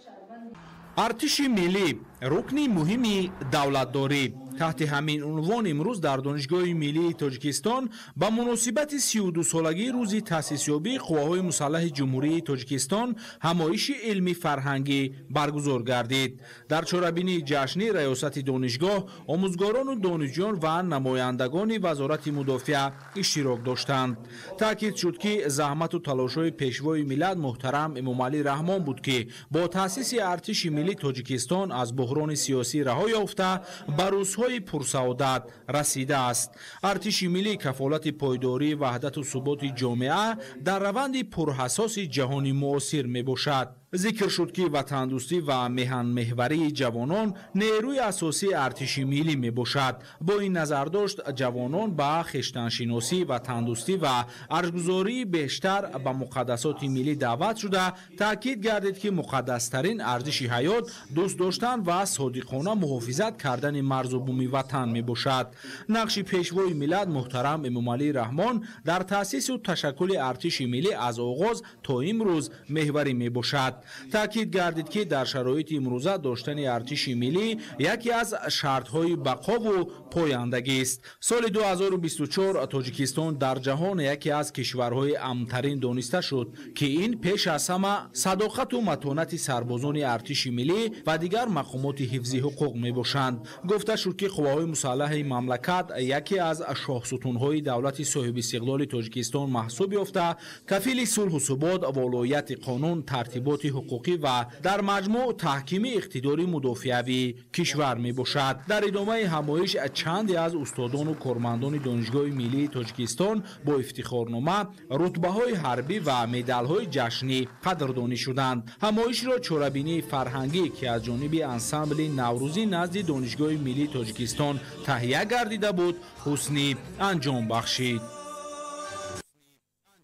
Артиши миллӣ рукни муҳими давлатдорӣ. Таҳти ҳамин унвон имрӯз дар Донишгоҳи миллии Тоҷикистон ба муносибати 32-солагии рӯзи таъсисёбии қувваҳои мусаллаҳи Ҷумҳурии Тоҷикистон ҳамоиши илмӣ фарҳангӣ баргузор гардид. Дар чорабинии ҷашнӣ раёсати донишгоҳ, омӯзгорону донишҷӯён ва намояндагони Вазорати мудофиа иштирок доштанд. Таъкид шуд, ки заҳмату талошҳои пешвои миллат муҳтарам Эмомалӣ Раҳмон буд, ки бо таъсиси Артиши миллии Тоҷикистон аз буҳрони сиёсӣ раҳо ёфта ба рӯзҳои пурсаодат расидааст. Артиши миллӣ кафолати пойдории ваҳдату суботи ҷомеа дар раванди пурҳассоси ҷаҳони муосир мебошад. Зикр шуд, ки ватандӯстӣ ва меҳанмеҳварии ҷавонон нерӯи асосии артиши миллӣ мебошад. Бо ин назардошт ҷавонон ба хештаншиносӣ, ватандӯстӣ ва арҷгузории бештар ба муқаддасоти миллӣ даъват шуда, таъкид гардид, ки муқаддастарин арзиши ҳаёт дӯст доштан ва содиқона муҳофизат кардани марзу буми ватан мебошад. Нақши пешвои миллат муҳтарам Эмомалӣ Раҳмон дар таъсису ташаккули артиши миллӣ аз оғоз то имрӯз меҳварӣ мебошад. Таъкид гардид, ки дар шароити имрӯза доштани артиши миллӣ яке аз шартҳои бақову пояндагист. Соли 2024 Тоҷикистон дар ҷаҳон яке аз кишварҳои амнтарин дониста шуд, ки ин пеш аз ҳама садоқату матонати сарбозони артиши миллӣ ва дигар мақомоти ҳифзи ҳуқуқ мебошанд. Гуфта шуд, ки қувваҳои мусаллаҳи мамлакат яке аз шоҳсутунҳои давлати соҳибистиқлоли Тоҷикистон маҳсуб ёфта, кафили сулҳу субот, волоияти қонун, тартиботи ҳуқуқӣ ва дар маҷмӯъ таҳкими иқтидори мудофиавии кишвар мебошад. Дар идомаи ҳамоиш чанде аз устодону кормандони Донишгоҳи миллии Тоҷикистон бо ифтихорнома, рутбаҳои ҳарбӣ ва медалҳои ҷашнӣ қадрдонӣ шуданд. Ҳамоишро чорабинии фарҳангӣ, ки аз ҷониби ансамбли наврӯзӣ назди Донишгоҳи миллии Тоҷикистон таҳия гардида буд, ҳусни анҷом бахшид.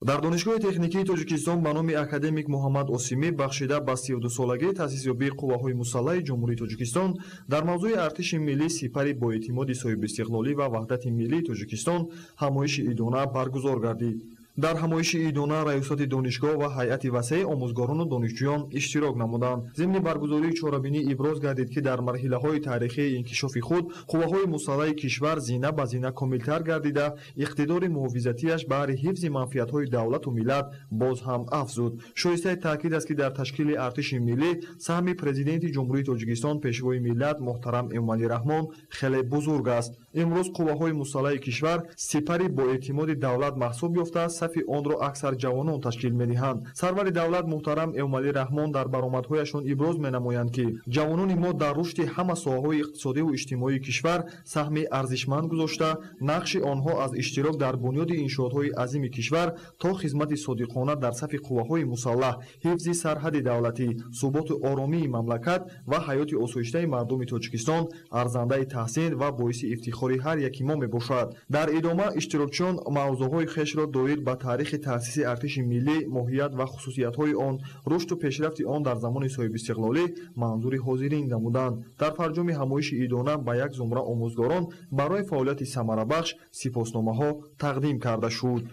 Дар Донишгоҳи техникии Тоҷикистон ба номи академик Муҳаммад Осимӣ бахшида ба 32-солагии таъсисёбии қувваҳои мусаллаҳи Ҷумҳурии Тоҷикистон дар мавзӯи артиши миллӣ сипари боэътимоди соҳибистиқлолӣ ва ваҳдати миллии Тоҷикистон ҳамоиши идона баргузор гардид. Дар ҳамоиши идона раёсати донишгоҳ ва ҳайати васеи омӯзгорону донишҷӯён иштирок намуданд. Зимни баргузории чорабинӣ иброз гардид, ки дар марҳилаҳои таърихии инкишофи худ қувваҳои мусаллаҳи кишвар зина ба зина комилтар гардида, иқтидори муҳофизатиаш баҳри ҳифзи манфиатҳои давлату миллат боз ҳам афзуд. Шоистаи таъкид аст, ки дар ташкили артиши миллӣ саҳми президенти Ҷумҳурии Тоҷикистон пешвои миллат муҳтарам Эмомалӣ Раҳмон хеле бузург аст. Имрӯз қувваҳои мусаллаҳи кишвар сипари боэътимоди давлат маҳсуб ёфта, сафи онро аксар ҷавонон ташкил медиҳанд. Сарвари давлат муҳтарам Эмомалӣ Раҳмон дар баромадҳояшон иброз менамоянд, ки ҷавонони мо дар рушди ҳама соҳаҳои иқтисодиву иҷтимоии кишвар саҳми арзишманд гузошта, нақши онҳо аз иштирок дар бунёди иншоотҳои азими кишвар то хизмати содиқона дар сафи қувваҳои мусаллаҳ, ҳифзи сарҳади давлатӣ, суботу оромии мамлакат ва ҳаёти осоиштаи мардуми Тоҷикистон арзандаи таҳсин ва боиси ифтихори ҳар яки мо мебошад. Дар идома иштирокчиён мавзӯъҳои хешро доир ба таърихи таъсиси артиши миллӣ, моҳият ва хусусиятҳои он, рушду пешрафти он дар замони соҳибистиқлолӣ манзури ҳозирин намуданд. Дар фарҷоми ҳамоиши идона ба як зумра омӯзгорон барои фаъолияти самарабахш сипосномаҳо тақдим карда шуд.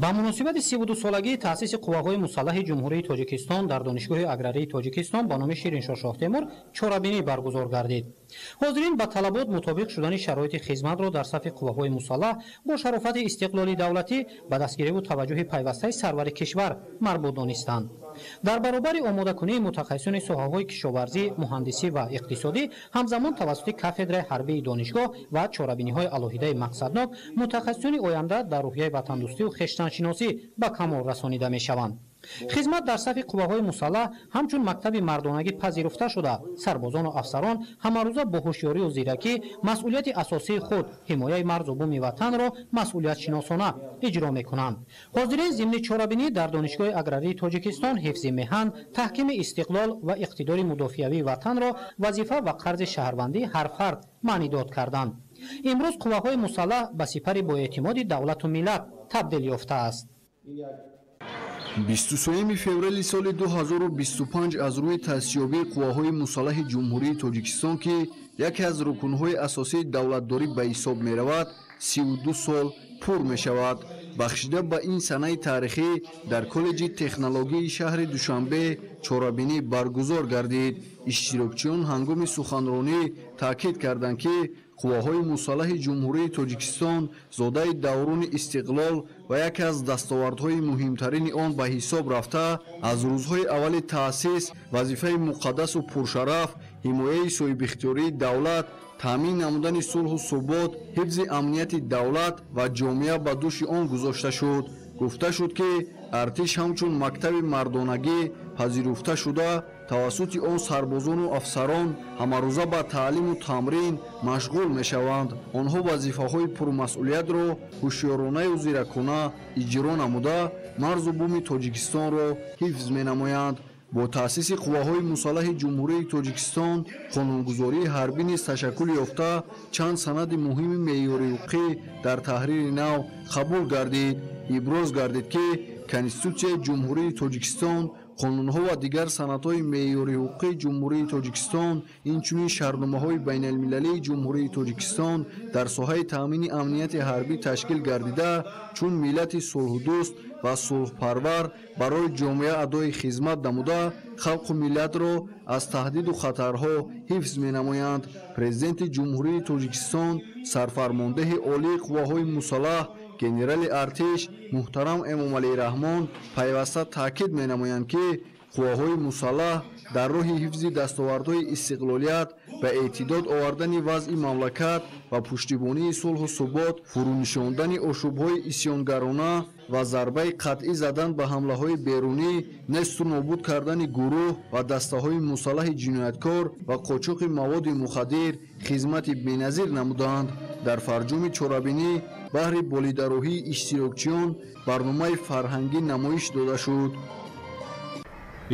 Ба муносибати 32-солагии таъсиси қувваҳои мусаллаҳи Ҷумҳурии Тоҷикистон дар Донишгоҳи аграрии Тоҷикистон ба номи Шириншоҳ Шоҳтемур чорабинӣ баргузор гардид. Ҳозирин ба талабот мутобиқ шудани шароити хизматро дар сафи қувваҳои мусаллаҳ бо шарофати истиқлоли давлатӣ ба дастгириву таваҷҷӯҳи пайвастаи сарвари кишвар марбут донистанд. Дар баробари омодакунии мутахассисони соҳаҳои кишоварзӣ, муҳандисӣ ва иқтисодӣ, ҳамзамон тавассути кафедраи ҳарбии донишгоҳ ва чорабиниҳои алоҳидаи мақсаднок мутахассисони оянда дар рӯҳияи ватандӯстию хештаншиносӣ ба камол расонида мешаванд. Хизмат дар сафи қувваҳои мусаллаҳ ҳамчун мактаби мардонагӣ пазируфта шуда, сарбозону афсарон ҳамарӯза бо ҳушёрию зиракӣ масъулияти асосии худ, ҳимояи марзу буми ватанро масъулиятшиносона иҷро мекунанд. Ҳозирин зимни чорабинӣ дар Донишгоҳи аграрии Тоҷикистон ҳифзи меҳан, таҳкими истиқлол ва иқтидори мудофиавии ватанро вазифа ва қарзи шаҳрвандии ҳар фард маънидод карданд. Имрӯз қувваҳои мусаллаҳ ба сипари боэътимоди давлату миллат табдил ёфтааст. 23 феврали соли 2025 аз рӯи таъсисёбии қувваҳои мусаллаҳи Ҷумҳурии Тоҷикистон, ки яке аз рукнҳои асосии давлатдорӣ ба ҳисоб меравад, 32 сол пур мешавад. Бахшида ба ин санаи таърихӣ дар коллеҷи технологияи шаҳри Душанбе чорабинӣ баргузор гардид. Иштирокчиён ҳангоми суханронӣ таъкид карданд, ки қувваҳои мусаллаҳи Ҷумҳурии Тоҷикистон зодаи даврони истиқлол ва яке аз дастовардҳои муҳимтарини он ба ҳисоб рафта, аз рӯзҳои аввали таъсис вазифаи муқаддасу пуршараф, ҳимояи соҳибихтиёрии давлат, таъмин намудани сулҳу субот, ҳифзи амнияти давлат ва ҷомеа ба дӯши он гузошта шуд. Гуфта шуд, ки артиш ҳамчун мактаби мардонагӣ пазируфта шуда, тавассути он сарбозону афсарон ҳамарӯза ба таълиму тамрин машғул мешаванд. Онҳо вазифаҳои пурмасъулиятро ҳушёронаю зиракона иҷро намуда, марзу буми Тоҷикистонро ҳифз менамоянд. Бо таъсиси қувваҳои мусаллаҳи Ҷумҳурии Тоҷикистон қонунгузории ҳарбӣ низ ташаккул ёфта, чанд санади муҳими меъёри ҳуқуқӣ дар таҳрири нав қабул гардид. Иброз гардид, ки Конститутсияи Ҷумҳурии Тоҷикистон, қонунҳо ва дигар санадҳои меъёри ҳуқуқии Ҷумҳурии Тоҷикистон, инчунин шартномаҳои байналмилалии Ҷумҳурии Тоҷикистон дар соҳаи таъмини амнияти ҳарбӣ ташкил гардида, чун миллати сулҳдӯст ва сулҳпарвар барои ҷомеа адои хизмат намуда, халқу миллатро аз таҳдиду хатарҳо ҳифз менамоянд. Президенти Ҷумҳурии Тоҷикистон, сарфармондеҳи олии қувваҳои мусаллаҳ, генерали артиш муҳтарам Эмомалӣ Раҳмон пайваста таъкид менамоянд, ки қувваҳои мусаллаҳ дар роҳи ҳифзи дастовардҳои истиқлолият ба эътидод овардани вазъи мамлакат ва пуштибонии сулҳу субот, фурӯнишондани ошӯбҳои исёнгарона ва зарбаи қатъӣ задан ба ҳамлаҳои берунӣ, несту нобуд кардани гурӯҳ ва дастаҳои мусаллаҳи ҷинояткор ва қочоқи маводи мухаддир хизмати беназир намуданд. Дар фарҷоми чорабинӣ баҳри болидароҳии иштирокчиён барномаи фарҳангӣ намоиш дода шуд.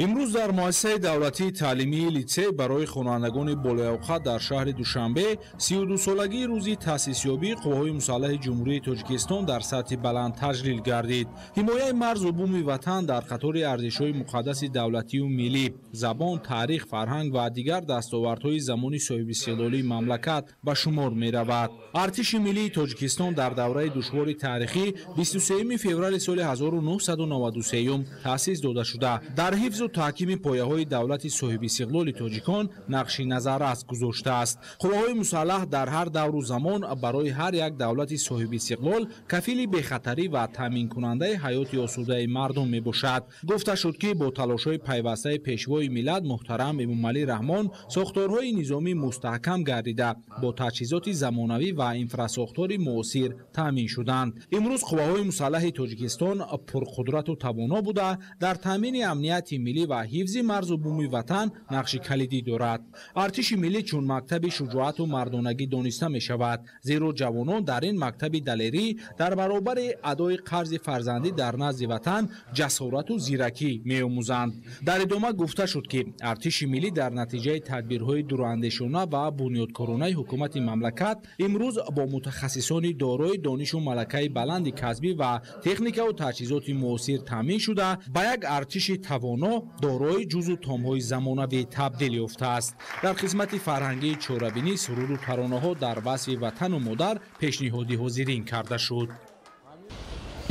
Имрӯз дар муассисаи давлатии таълимии литсей барои хонандагони болоявқат дар шаҳри Душанбе 32-солагии рӯзи таъсисёбии қувваҳои мусаллаҳи Ҷумҳурии Тоҷикистон дар сатҳи баланд таҷлил гардид. Ҳимояи марзу буми ватан дар қатори арзишҳои муқаддаси давлатию миллӣ, забон, таърих, фарҳанг ва дигар дастовардҳои замони соҳибистиқлолии мамлакат ба шумор меравад. Артиши миллии Тоҷикистон дар давраи душвори таърихӣ 23 феврали соли 1993 таъсис дода шуда, дар ҳифзу таҳкими пояҳои давлати соҳибистиқлоли тоҷикон нақши назаррас гузоштааст. Қувваҳои мусаллаҳ дар ҳар давру замон барои ҳар як давлати соҳибистиқлол кафили бехатарӣ ва таъминкунандаи ҳаёти осудаи мардум мебошад. Гуфта шуд, ки бо талошҳои пайвастаи пешвои миллат муҳтарам Эмомалӣ Раҳмон сохторҳои низомӣ мустаҳкам гардида, бо таҷҳизоти замонавӣ ва инфрасохтори муосир таъмин шуданд. Имрӯз қувваҳои мусаллаҳи Тоҷикистон пурқудрату тавоно буда, дар таъмини амнияти миллӣ ва ҳифзи марзу буми ватан нақши калидӣ дорад. Артиши миллӣ чун мактаби шуҷоату мардонагӣ дониста мешавад, зеро ҷавонон дар ин мактаби далерӣ дар баробари адои қарзи фарзандӣ дар назди ватан ҷасорату зиракӣ меомӯзанд. Дар идома гуфта шуд, ки артиши миллӣ дар натиҷаи тадбирҳои дуруандешона ва бунёдкоронаи ҳукумати мамлакат имрӯз бо мутахассисони дорои донишу малакаи баланди касбӣ ва техникаву таҷҳизоти муосир таъмин шуда, ба як артиши тавоно дорои ҷузу томҳои замонавӣ табдил ёфтааст. Дар қисмати фарҳангии чорабинӣ суруду таронаҳо дар васфи ватану модар пешниҳоди ҳозирин карда шуд.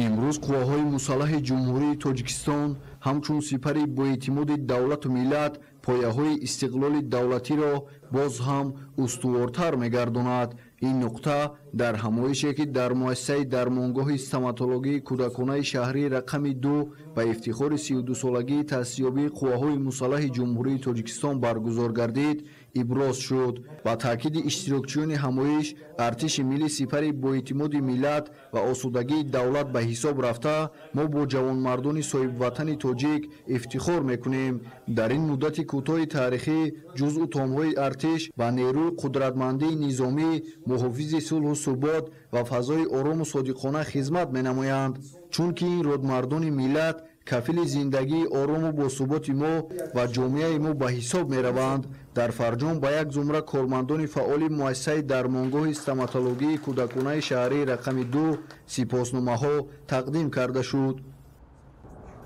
Имрӯз қувваҳои мусаллаҳи Ҷумҳурии Тоҷикистон ҳамчун сипари боэътимоди давлату миллат пояҳои истиқлоли давлатиро боз ҳам устувортар мегардонад. Ин нуқта дар ҳамоише, ки дар муассисаи дармонгоҳи стоматологии кӯдаконаи шаҳрии рақами 2 ба ифтихори 32-солагии таъсисёбии қувваҳои мусаллаҳи Ҷумҳурии Тоҷикистон баргузор гардид, иброз шуд. Ба таъкиди иштирокчиёни ҳамоиш, артиши миллӣ сипари боэътимоди миллат ва осудагии давлат ба ҳисоб рафта, мо бо ҷавонмардони соҳибватани тоҷик ифтихор мекунем. Дар ин муддати кӯтоҳи таърихӣ ҷузъу томҳои артиш ва нерӯи қудратмандии низомӣ муҳофизи сулҳу субот ва фазои орому содиқона хизмат менамоянд, чунки ин родмардони миллат кафили зиндагии орому босуботи мо ва ҷомеаи мо ба ҳисоб мераванд. Дар фарҷом ба як зумра кормандони фаъоли муассисаи дармонгоҳи стоматологии кӯдаконаи шаҳрии рақами 2 сипосномаҳо тақдим карда шуд.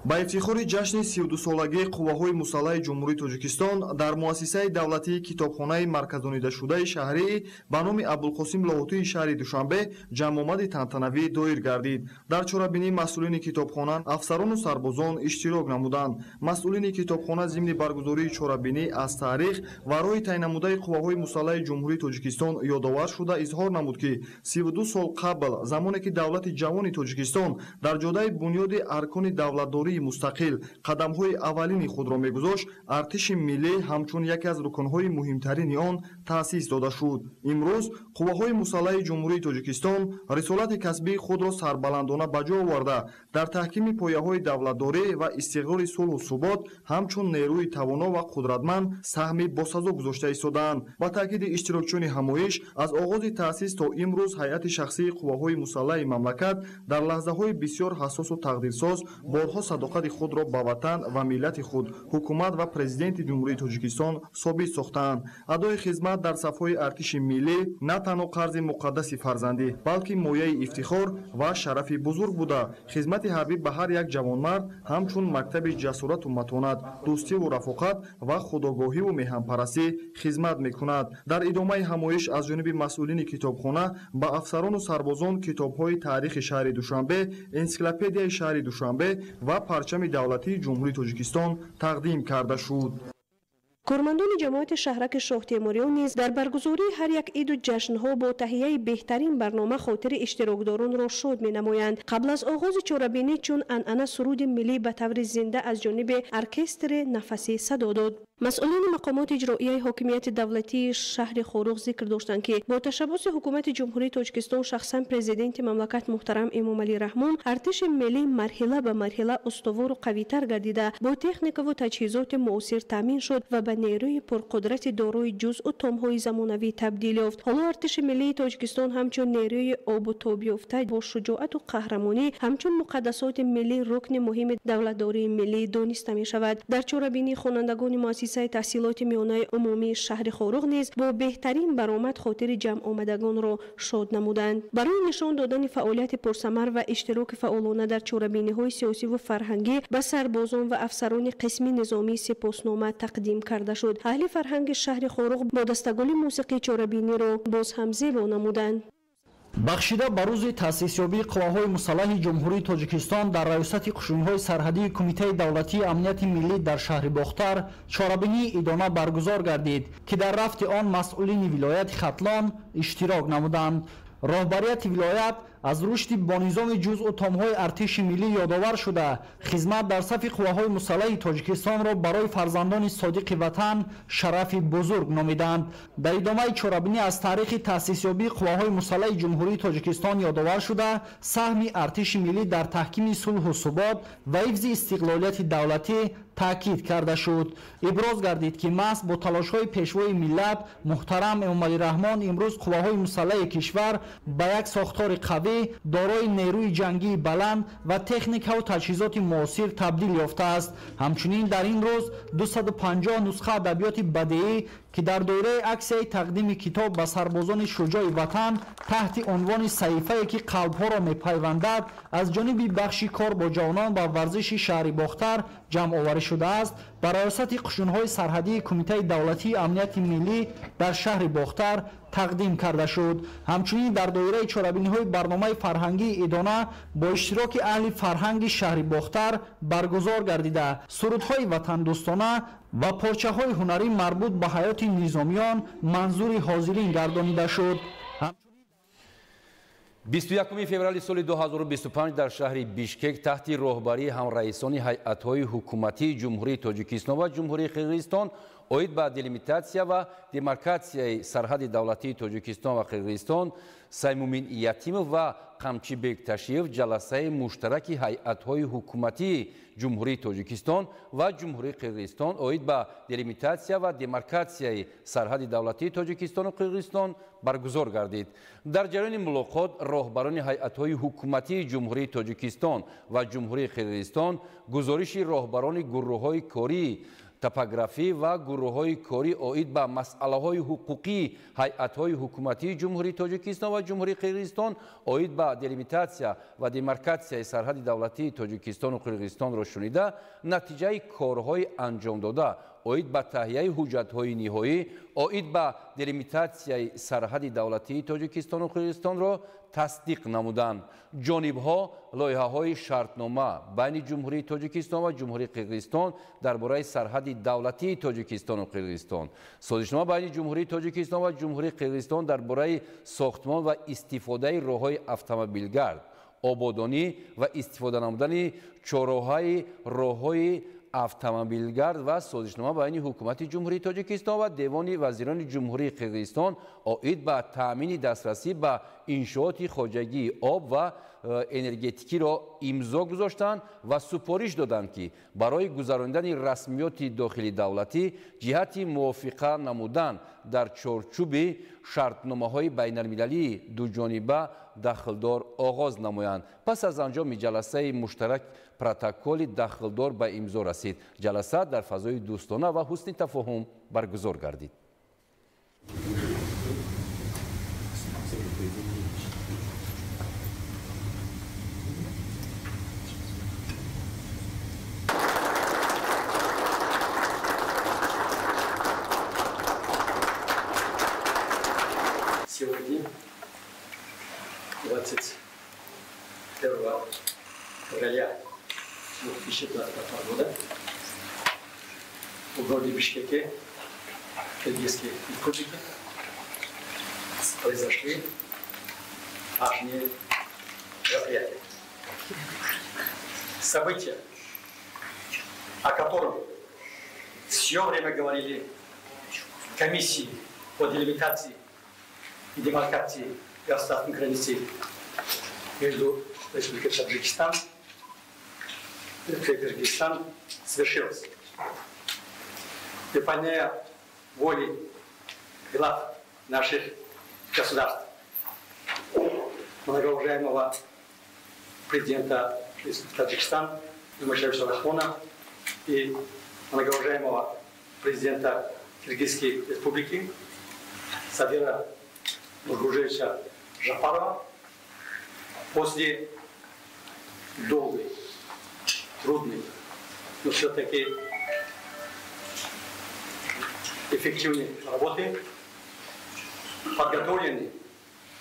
Ба ифтихори ҷашни 32-солагии қувваҳои мусаллаҳи Ҷумҳурии Тоҷикистон дар муассисаи давлатии китобхонаи марказонидашудаи шаҳрии ба номи Абулқосим Лоҳутии шаҳри Душанбе ҷамъомади тантанавӣ доир гардид. Дар чорабинӣ масъулини китобхона, афсарону сарбозон иштирок намуданд. Масъулини китобхона зимни баргузории чорабинӣ аз таърих ва роҳи тайнамудаи қувваҳои мусаллаҳи Ҷумҳурии Тоҷикистон ёдовар шуда изҳор намуд, ки 32 сол қабл, замоне ки давлати ҷавони Тоҷикистон дар ҷодаи бунёди аркони давлатдорӣ мустақил қадамҳои аввалини худро мегузошт, артиши миллӣ ҳамчун яке аз рукнҳои муҳимтарини он таъсис дода шуд. Имрӯз қувваҳои мусаллаҳи Ҷумҳурии Тоҷикистон рисолати касбии худро сарбаландона ба ҷо оварда, дар таҳкими пояҳои давлатдорӣ ва истиқрори сулҳу субот ҳамчун нерӯи тавоно ва қудратманд саҳми босазо гузошта истодаанд. Ба таъкиди иштирокчиёни ҳамоиш, аз оғози таъсис то имрӯз ҳайати шахсии қувваҳои мусаллаҳи мамлакат дар лаҳзаҳои бисёр ҳассосу тақдирсоз борҳо садоқати худро ба ватан ва миллати худ, ҳукумат ва президенти Ҷумҳурии Тоҷикистон собит сохтаанд. Адои хизмат дар сафҳои артиши миллӣ на танҳо қарзи муқаддаси фарзандӣ, балки мояи ифтихор ва шарафи бузург буда, хизмати ҳарбӣ ба ҳар як ҷавонмард ҳамчун мактаби ҷасорату матонат, дӯстиву рафоқат ва худогоҳиву меҳанпарастӣ хизмат мекунад. Дар идомаи ҳамоиш аз ҷониби масъулини китобхона ба афсарону сарбозон китобҳои таърихи шаҳри Душанбе, энсиклопедияи шаҳри Душанбе ва парчами давлатии Ҷумҳурии Тоҷикистон тақдим карда шуд. Кормандони ҷамоати шаҳраки Шоҳтемуриён низ дар баргузории ҳар як иду ҷашнҳо бо таҳияи беҳтарин барнома хотири иштирокдоронро шод менамоянд. Қабл аз оғози чорабинӣ чун анъана суруди миллӣ ба таври зинда аз ҷониби оркестри нафасӣ садо дод. Масъулини мақомоти иҷроияи ҳокимияти давлатии шаҳри Хоруғ зикр доштанд, ки бо ташаббуси ҳукумати Ҷумҳурии Тоҷикистон, шахсан президенти мамлакат муҳтарам Эмомалӣ Раҳмон, артиши миллӣ марҳила ба марҳила устувору қавитар гардида, бо техникаву таҷҳизоти муосир таъмин шуд ва ба нерӯи пурқудрати дорои ҷузъу томҳои замонавӣ табдил ёфт. Ҳоло артиши миллии Тоҷикистон ҳамчун нерӯи обу тобёфта бо шуҷоату қаҳрамонӣ, ҳамчун муқаддасоти миллӣ рукни муҳими давлатдории миллӣ дониста мешавад. Дар чорабинии хонандагони муассиса таҳсилоти миёнаи умумии шаҳри Хоруғ низ бо беҳтарин баромад хотири ҷамъомадагонро шод намуданд. Барои нишон додани фаъолияти пурсамар ва иштироки фаъолона дар чорабиниҳои сиёсиву фарҳангӣ ба сарбозон ва афсарони қисми низомӣ сипоснома тақдим карда шуд. Аҳли фарҳанги шаҳри Хоруғ бо дастагули мусиқӣ чорабиниро боз ҳам зебо намуданд. Бахшида ба рӯзи таъсисёбии қувваҳои мусаллаҳи Ҷумҳурии Тоҷикистон дар раёсати қушунҳои сарҳадии Кумитаи давлатии амнияти миллӣ дар шаҳри Бохтар чорабинии идона баргузор гардид, ки дар рафти он масъулини вилояти Хатлон иштирок намуданд. Роҳбарияти вилоят аз рушди бонизоми ҷузъу томҳои артиши миллӣ ёдовар шуда, хизмат дар сафи қувваҳои мусаллаҳи Тоҷикистонро барои фарзандони содиқи ватан шарафи бузург номиданд. Дар идомаи чорабинӣ аз таърихи таъсисёбии қувваҳои мусаллаҳи Ҷумҳурии Тоҷикистон ёдовар шуда, саҳми артиши миллӣ дар таҳкими сулҳу субот ва ҳифзи истиқлолияти давлатӣ таъкид карда шуд. Иброз гардид, ки маҳз бо талошҳои пешвои миллат муҳтарам Эмомалӣ Раҳмон имрӯз қувваҳои мусаллаҳи кишвар ба як сохтори қавӣ, дорои нерӯи ҷангии баланд ва техникаву таҷҳизоти муосир табдил ёфтааст. Ҳамчунин дар ин рӯз 250 нусха адабиёти бадеӣ, ки дар доираи аксияи тақдими китоб ба сарбозони шуҷои ватан таҳти унвони саҳифае, ки қалбҳоро мепайвандад, аз ҷониби бахши кор бо ҷавонон ва варзиши шаҳри Бохтар ҷамъоварӣ шудааст, ба раёсати қушунҳои сарҳадии Кумитаи давлатии амнияти миллӣ дар шаҳри Бохтар тақдим карда шуд. Ҳамчунин дар доираи чорабиниҳои барномаи фарҳангии идона бо иштироки аҳли фарҳанги шаҳри Бохтар баргузор гардида, сурудҳои ватандӯстона ва порчаҳои ҳунарӣ марбут ба ҳаёти низомиён манзури ҳозирин гардонида шуд. 21 феврали соли 2025 дар шаҳри Бишкек таҳти роҳбарии ҳамраисони ҳайатҳои ҳукуматии Ҷумҳурии Тоҷикистон ва Ҷумҳурии Қирғизистон оид ба делимитатсия ва демаркатсияи сарҳади давлатии Тоҷикистон ва Қирғизистон Саймумин Ятимов ва Қамчибек Ташиев ҷаласаи муштараки ҳайатҳои ҳукуматии Ҷумҳурии Тоҷикистон ва Ҷумҳурии Қирғизистон оид ба делимитатсия ва демаркатсияи сарҳади давлатии Тоҷикистону Қирғизистон баргузор гардид. Дар ҷараёни мулоқот роҳбарони ҳайатҳои ҳукуматии Ҷумҳурии Тоҷикистон ва Ҷумҳурии Қирғизистон гузориши роҳбарони гурӯҳҳои кории топографӣ ва гурӯҳҳои корӣ оид ба масъалаҳои ҳуқуқии ҳайатҳои ҳукуматии Ҷумҳурии Тоҷикистон ва Ҷумҳурии Қирғизистон оид ба делимитатсия ва демаркатсияи сарҳади давлатии Тоҷикистону Қирғизистонро шунида, натиҷаи корҳои анҷомдода оид ба таҳияи ҳуҷҷатҳои ниҳоӣ оид ба делимитатсияи сарҳади давлатии Тоҷикистону Қирғизистонро тасдиқ намуданд. Ҷонибҳо лоиҳаҳои шартнома байни Ҷумҳурии Тоҷикистон ва Ҷумҳурии Қирғизистон дар бораи сарҳади давлатии Тоҷикистону Қирғизистон, созишнома байни Ҷумҳурии Тоҷикистон ва Ҷумҳурии Қирғизистон дар бораи сохтмон ва истифодаи роҳҳои автомобилгард, ободонӣ ва истифода намудани чорроҳаи роҳҳои автомобилгард ва созишнома байни Ҳукумати Ҷумҳурии Тоҷикистон ва Девони вазирони Ҷумҳурии Қирғизистон оид ба таъмини дастрасӣ ба иншооти хоҷагии об ва энергетикиро имзо гузоштанд ва супориш доданд, ки барои гузаронидани расмиёти дохили давлатӣ ҷиҳати мувофиқа намудан дар чорчӯби шартномаҳои байналмилалии дуҷониба дахлдор оғоз намоянд. Пас аз анҷоми ҷаласаи муштарак протоколи дахлдор ба имзо расид. Ҷаласа дар фазои дӯстона ва ҳусни тафоҳум баргузор гардид. Сегодня, 21 февраля 2025 года, в городе Бишкеке, Киргизской республики, произошли важные мероприятия. События, о котором все время говорили комиссии по делимитации и демаркации государственной границы между Республикой Таджикистан и Кыргызстан, свершилось. Выполняя воли глав наших государств, многоуважаемого президента Республики Таджикистан Эмомали Рахмона и многоуважаемого президента Киргизской республики Садира Нургожоевича Жапарова, после долгой, трудной, но все-таки эффективной работы, подготовлены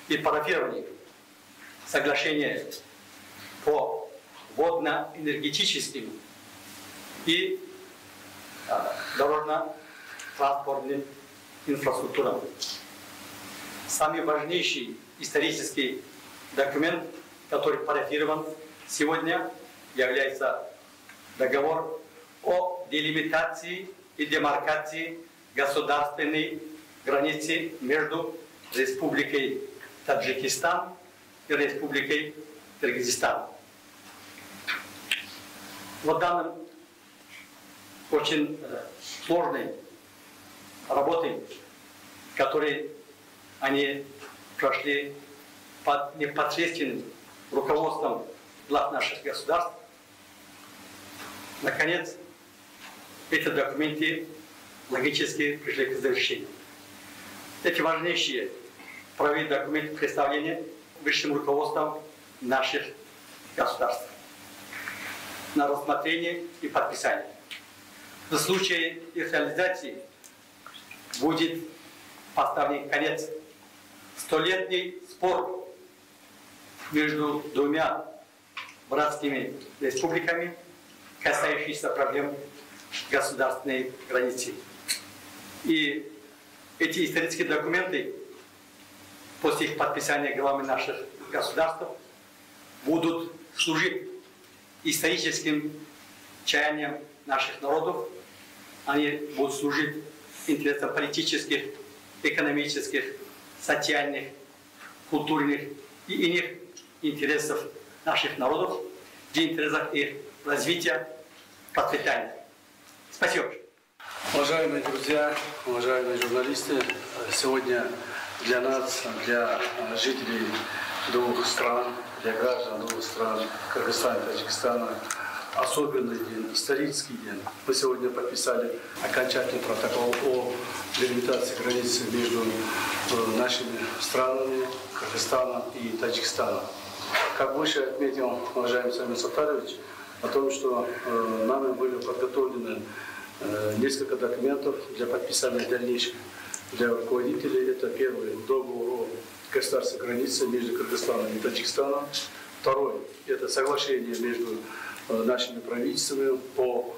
и парафированы Соглашение по водно-энергетическим и дорожно-транспортным инфраструктурам. Самый важнейший исторический документ, который парафирован сегодня, является договор о делимитации и демаркации государственной границы между Республикой Таджикистан и Республикой Кыргызстан. В данном очень сложной работы, которые они прошли под непосредственным руководством глав наших государств, наконец, эти документы логически пришли к завершению. Эти важнейшие правовые документы представлены высшим руководством наших государств на рассмотрение и подписание. В случае их реализации будет поставлен конец столетний спор между двумя братскими республиками, касающийся проблем государственной границы. И эти исторические документы после их подписания главами наших государств будут служить историческим чаяниям наших народов, они будут служить интересам политических, экономических, социальных, культурных и иных интересов наших народов, в интересах их развития, процветания. Спасибо. Уважаемые друзья, уважаемые журналисты, сегодня для нас, для жителей двух стран, для граждан двух стран, Кыргызстана и Таджикистана, особенный день, исторический день. Мы сегодня подписали окончательный протокол о делимитации границы между нашими странами, Кыргызстаном и Таджикистаном. Как выше отметил уважаемый Самир Сатарович, о том, что нами были подготовлены несколько документов для подписания дальнейших для руководителей. Это первый договор о государственной границе между Кыргызстаном и Таджикистаном. Второй – это соглашение между нашими правительствами по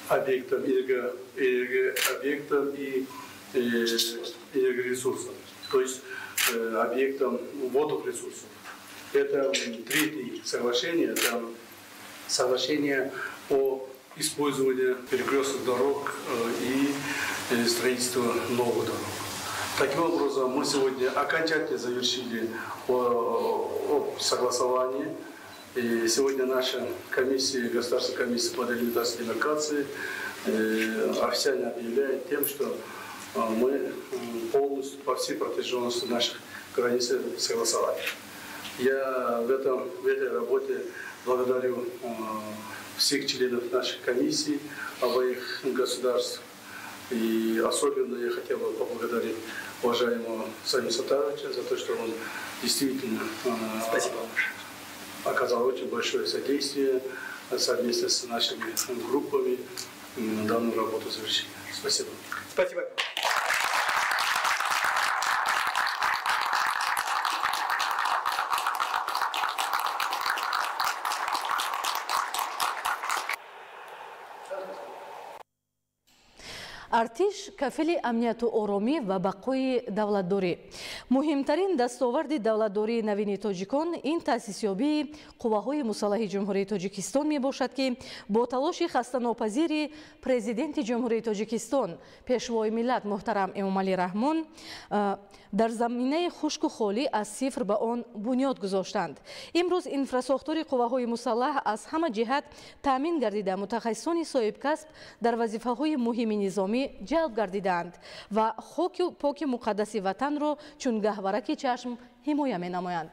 объектам, энергообъектам и энергоресурсам, то есть объектам водных ресурсов. Это третье соглашение, это соглашение о использовании перекрестных дорог и строительства новых дорог. Таким образом, мы сегодня окончательно завершили согласование. И сегодня наша комиссия, Государственная комиссия по делимитации и демаркации, официально объявляет тем, что мы полностью по всей протяженности наших границ согласовали. Я в этой работе благодарю всех членов нашей комиссии, обоих государств. И особенно я хотел бы поблагодарить уважаемого Самира Сатаровича за то, что он действительно оказал очень большое содействие совместно с нашими группами данную работу завершили. Спасибо. Спасибо. Артиш кафили амнияту оромӣ ва бақои давлатдорӣ. Муҳимтарин дастоварди давлатдории навини тоҷикон ин таъсисёбии қувваҳои мусаллаҳи Ҷумҳурии Тоҷикистон мебошад, ки бо талоши хастанопазири президенти Ҷумҳурии Тоҷикистон, пешвои миллат муҳтарам Эмомалӣ Раҳмон дар заминаи хушку холӣ аз сифр ба он бунёд гузоштанд. Имрӯз инфрасохтори қувваҳои мусаллаҳ аз ҳама ҷиҳат таъмин гардида, мутахассисони соҳибкасб дар вазифаҳои муҳими низомӣ ҷалб гардидаанд ва хоки поки муқаддаси ватанро чун гаҳвараки чашм ҳимоя менамоянд.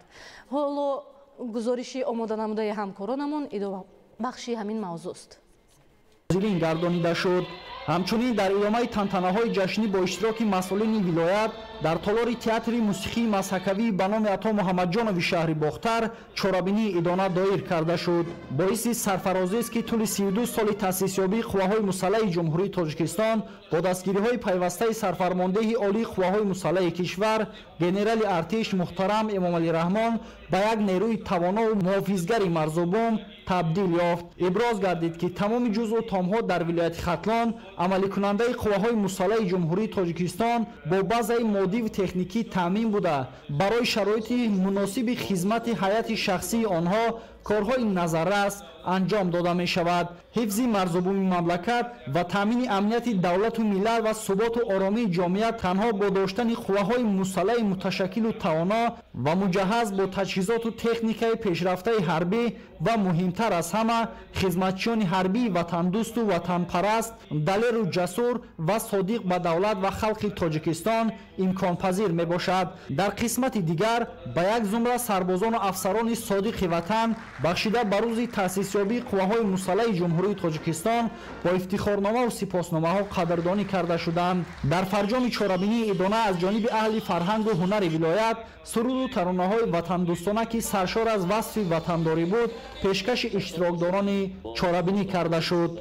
Ҳоло гузориши омоданамудаи ҳамкоронамон идомабахши ҳамин мавзӯст. Зилин гардонида шуд. Ҳамчунин дар идомаи тантанаҳои ҷашнӣ бо иштироки масъулини вилоят дар толори театри мусиқии мазҳакавӣ ба номи Ато Муҳаммадҷонови шаҳри Бохтар чорабинии идона доир карда шуд. Боиси сарфарозист, ки тӯли 32 соли таъсисёбии қувваҳои мусаллаҳи Ҷумҳурии Тоҷикистон бо дастгириҳои пайвастаи сарфармондеҳи олии қувваҳои мусаллаҳи кишвар генерали артиш муҳтарам Эмомалӣ Раҳмон ба як нерӯи тавонову муҳофизгари марзубум табдил ёфт. Иброз гардид, ки тамоми ҷузъу томҳо дар вилояти Хатлон амаликунандаи қувваҳои мусаллаҳи Ҷумҳурии Тоҷикистон бо базаи моддиву техникӣ таъмин буда, барои шароити муносиби хизмати ҳайати шахсии онҳо корҳои назаррас анҷом дода мешавад. Ҳифзи марзубуми мамлакат ва таъмини амнияти давлату миллат ва суботу оромии ҷомеа танҳо бо доштани қувваҳои мусаллаҳи муташаккилу тавоно ва муҷаҳҳаз бо таҷҳизоту техникаи пешрафтаи ҳарбӣ ва муҳимтар аз ҳама хизматчиёни ҳарбии ватандӯсту ватанпараст, далеру ҷасур ва содиқ ба давлат ва халқи Тоҷикистон имконпазир мебошад. Дар қисмати дигар ба як зумра сарбозону афсарони содиқи ватан бахшида ба рӯзи таъсисёбии қувваҳои мусаллаҳи Ҷумҳурии Тоҷикистон бо ифтихорномаву сипосномаҳо қадрдонӣ карда шуданд. Дар фарҷоми чорабинии идона аз ҷониби аҳли фарҳангу ҳунари вилоят суруду таронаҳои ватандӯстона, ки саршор аз васфи ватандорӣ буд, пешкаши иштирокдорони чорабинӣ карда шуд.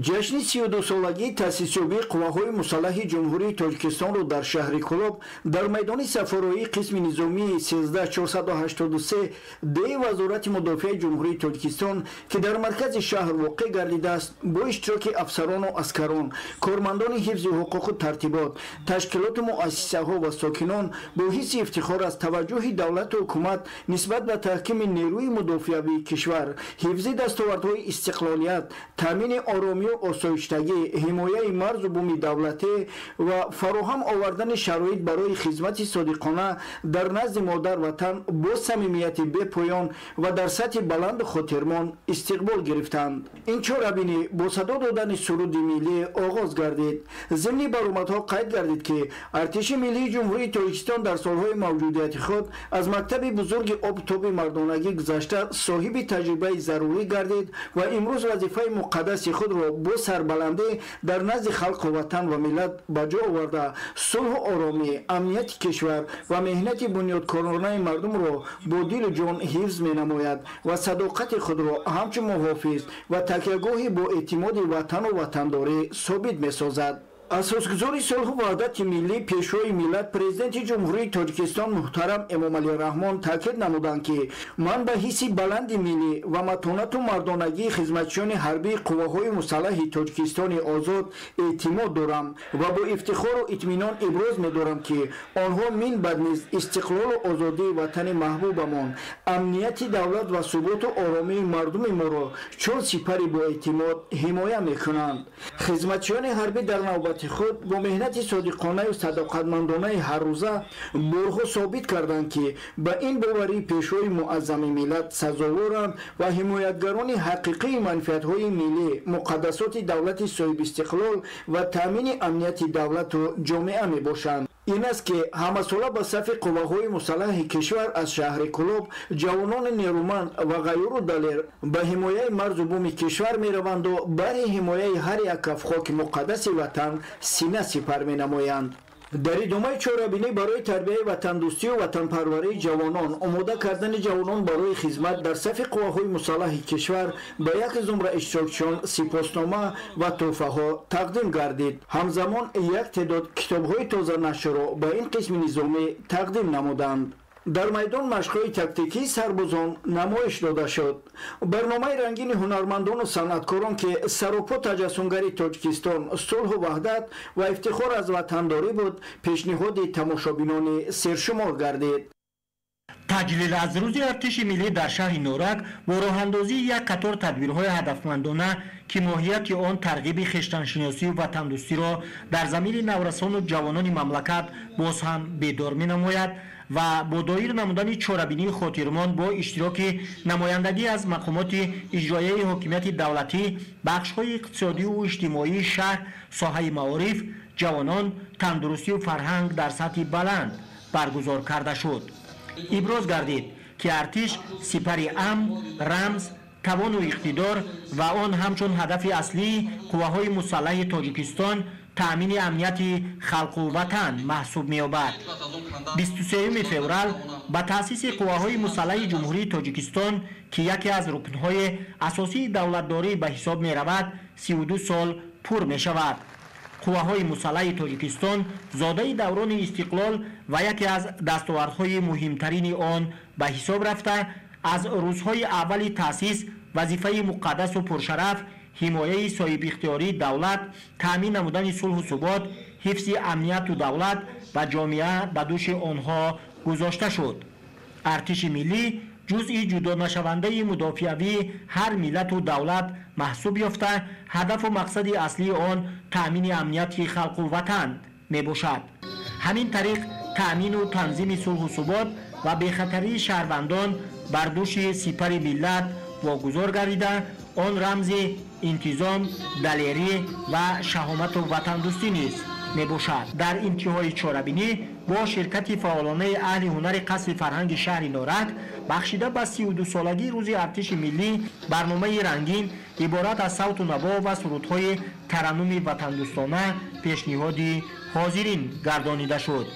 Ҷашни 32-солагии таъсисёбии қувваҳои мусаллаҳи Ҷумҳурии Тоҷикистонро дар шаҳри Кӯлоб дар майдони сафароии қисми низомии 13483 Д Вазорати мудофиаи Ҷумҳурии Тоҷикистон, ки дар маркази шаҳр воқеъ гардидааст, бо иштироки афсарону аскарон, кормандони ҳифзи ҳуқуқу тартибот, ташкилоту муассисаҳо ва сокинон бо ҳисси ифтихор аз таваҷҷӯҳи давлату ҳукумат нисбат ба таҳкими нерӯи мудофиавии кишвар, ҳифзи дастовардҳои истиқлолият, таъмини оромӣ осоиштагӣ, ҳимояи марзу буми давлатӣ ва фароҳам овардани шароит барои хизмати содиқона дар назди модар ватан бо самимияти бепоён ва дар сатҳи баланду хотирмон истиқбол гирифтанд. Ин чорабинӣ бо садо додани суруди миллӣ оғоз гардид. Зимни баромадҳо қайд гардид, ки артиши миллии Ҷумҳурии Тоҷикистон дар солҳои мавҷудияти худ аз мактаби бузурги обу-тоби мардонагӣ гузашта соҳиби таҷрибаи зарурӣ гардид ва имрӯз вазифаи муқаддаси худро бо сарбаландӣ дар назди халқу ватан ва миллат ба ҷо оварда, сулҳу оромӣ, амнияти кишвар ва меҳнати бунёдкоронаи мардумро бо дилу ҷон ҳифз менамояд ва садоқати худро ҳамчун муҳофиз ва такягоҳи бо эътимоди ватану ватандорӣ собит месозад. Асосгузори сулҳу ваҳдати миллӣ, Пешвои миллат, Президенти Ҷумҳурии Тоҷикистон муҳтарам Эмомалӣ Раҳмон таъкид намуданд, ки ман ба ҳисси баланди миллӣ ва матонату мардонагии хизматчиёни ҳарбии қувваҳои мусаллаҳи Тоҷикистони озод эътимод дорам ва бо ифтихору итминон иброз медорам, ки онҳо минбаъд низ истиқлолу озодии ватани маҳбубамон, амнияти давлат ва суботу оромии мардуми моро чун сипари боэътимод ҳимоя мекунанд. Хизматчиёни ҳарбӣ дар навбати худ бо меҳнати содиқонаю садоқатмандонаи ҳаррӯза борҳо собит карданд, ки ба ин боварии Пешвои муаззами миллат сазоворанд ва ҳимоятгарони ҳақиқии манфиатҳои миллӣ, муқаддасоти давлати соҳибистиқлол ва таъмини амнияти давлату ҷомеа мебошанд. Ин аст, ки ҳамасола ба сафи қувваҳои мусаллаҳи кишвар аз шаҳри Кӯлоб ҷавонони нерӯманд ва ғайюру далер ба ҳимояи марзу буми кишвар мераванду бари ҳимояи ҳар як каф хоки муқаддаси ватан сина сипар менамоянд. Дар идомаи чорабинӣ барои тарбияи ватандӯстию ватанпарварии ҷавонон, омода кардани ҷавонон барои хизмат дар сафи қувваҳои мусаллаҳи кишвар ба як зумра иштирокчиён сипоснома ва тӯҳфаҳо тақдим гардид. Ҳамзамон як теъдод китобҳои тозанашрро ба ин қисми низомӣ тақдим намуданд. Дар майдон машқҳои тактикии сарбозон намоиш дода шуд. Барномаи рангини ҳунармандону санъаткорон, ки саропо таҷассумгари Тоҷикистон, сулҳу ваҳдат ва ифтихор аз ватандорӣ буд, пешниҳоди тамошобинони сершумор гардид. Таҷлил аз рӯзи артиши миллӣ дар шаҳри Норак бо роҳандозии як қатор тадбирҳои ҳадафмандона, ки моҳияти он тарғиби хештаншиносию ватандӯстиро дар замини наврасону ҷавонони мамлакат боз ҳам бедор менамояд ва бо доир намудани чорабинии хотирмон бо иштироки намояндагӣ аз мақомоти иҷроияи ҳокимияти давлатӣ, бахшҳои иқтисодию иҷтимоии шаҳр, соҳаи маориф, ҷавонон, тандурустию фарҳанг дар сатҳи баланд баргузор карда шуд. Иброз гардид, ки артиш сипари амн, рамз, тавону иқтидор ва он ҳамчун ҳадафи аслии қувваҳои мусаллаҳи Тоҷикистон таъмини амнияти халқу ватан маҳсуб меёбад. 23 феврал ба таъсиси қувваҳои мусаллаҳи Ҷумҳурии Тоҷикистон, ки яке аз рукнҳои асосии давлатдорӣ ба ҳисоб меравад, 32 сол пур мешавад. Қувваҳои мусаллаҳи Тоҷикистон зодаи даврони истиқлол ва яке аз дастовардҳои муҳимтарини он ба ҳисоб рафта, аз рӯзҳои аввали таъсис вазифаи муқаддасу пуршараф ҳимояи соҳибихтиёрии давлат, таъмин намудани сулҳу субот, ҳифзи амнияту давлат ва ҷомеа ба дӯши онҳо гузошта шуд. Артиши миллӣ ҷузъи ҷудонашавандаи мудофиавии ҳар миллату давлат маҳсуб ёфта, ҳадафу мақсади аслии он таъмини амнияти халқу ватан мебошад. Ҳамин тариқ таъмину танзими сулҳу субот ва бехатарии шаҳрвандон бар дӯши сипари миллат вогузор гардида, он рамзи интизом, далерӣ ва шаҳомату ватандӯстӣ низ мебошад. Дар интиҳои чорабинӣ бо ширкати фаъолонаи аҳли ҳунари қасри фарҳанги шаҳри Норак бахшида ба 32-солагии рӯзи артиши миллӣ барномаи рангин иборат аз савту наво ва сурудҳои тараннуми ватандӯстона пешниҳоди ҳозирин гардонида шуд.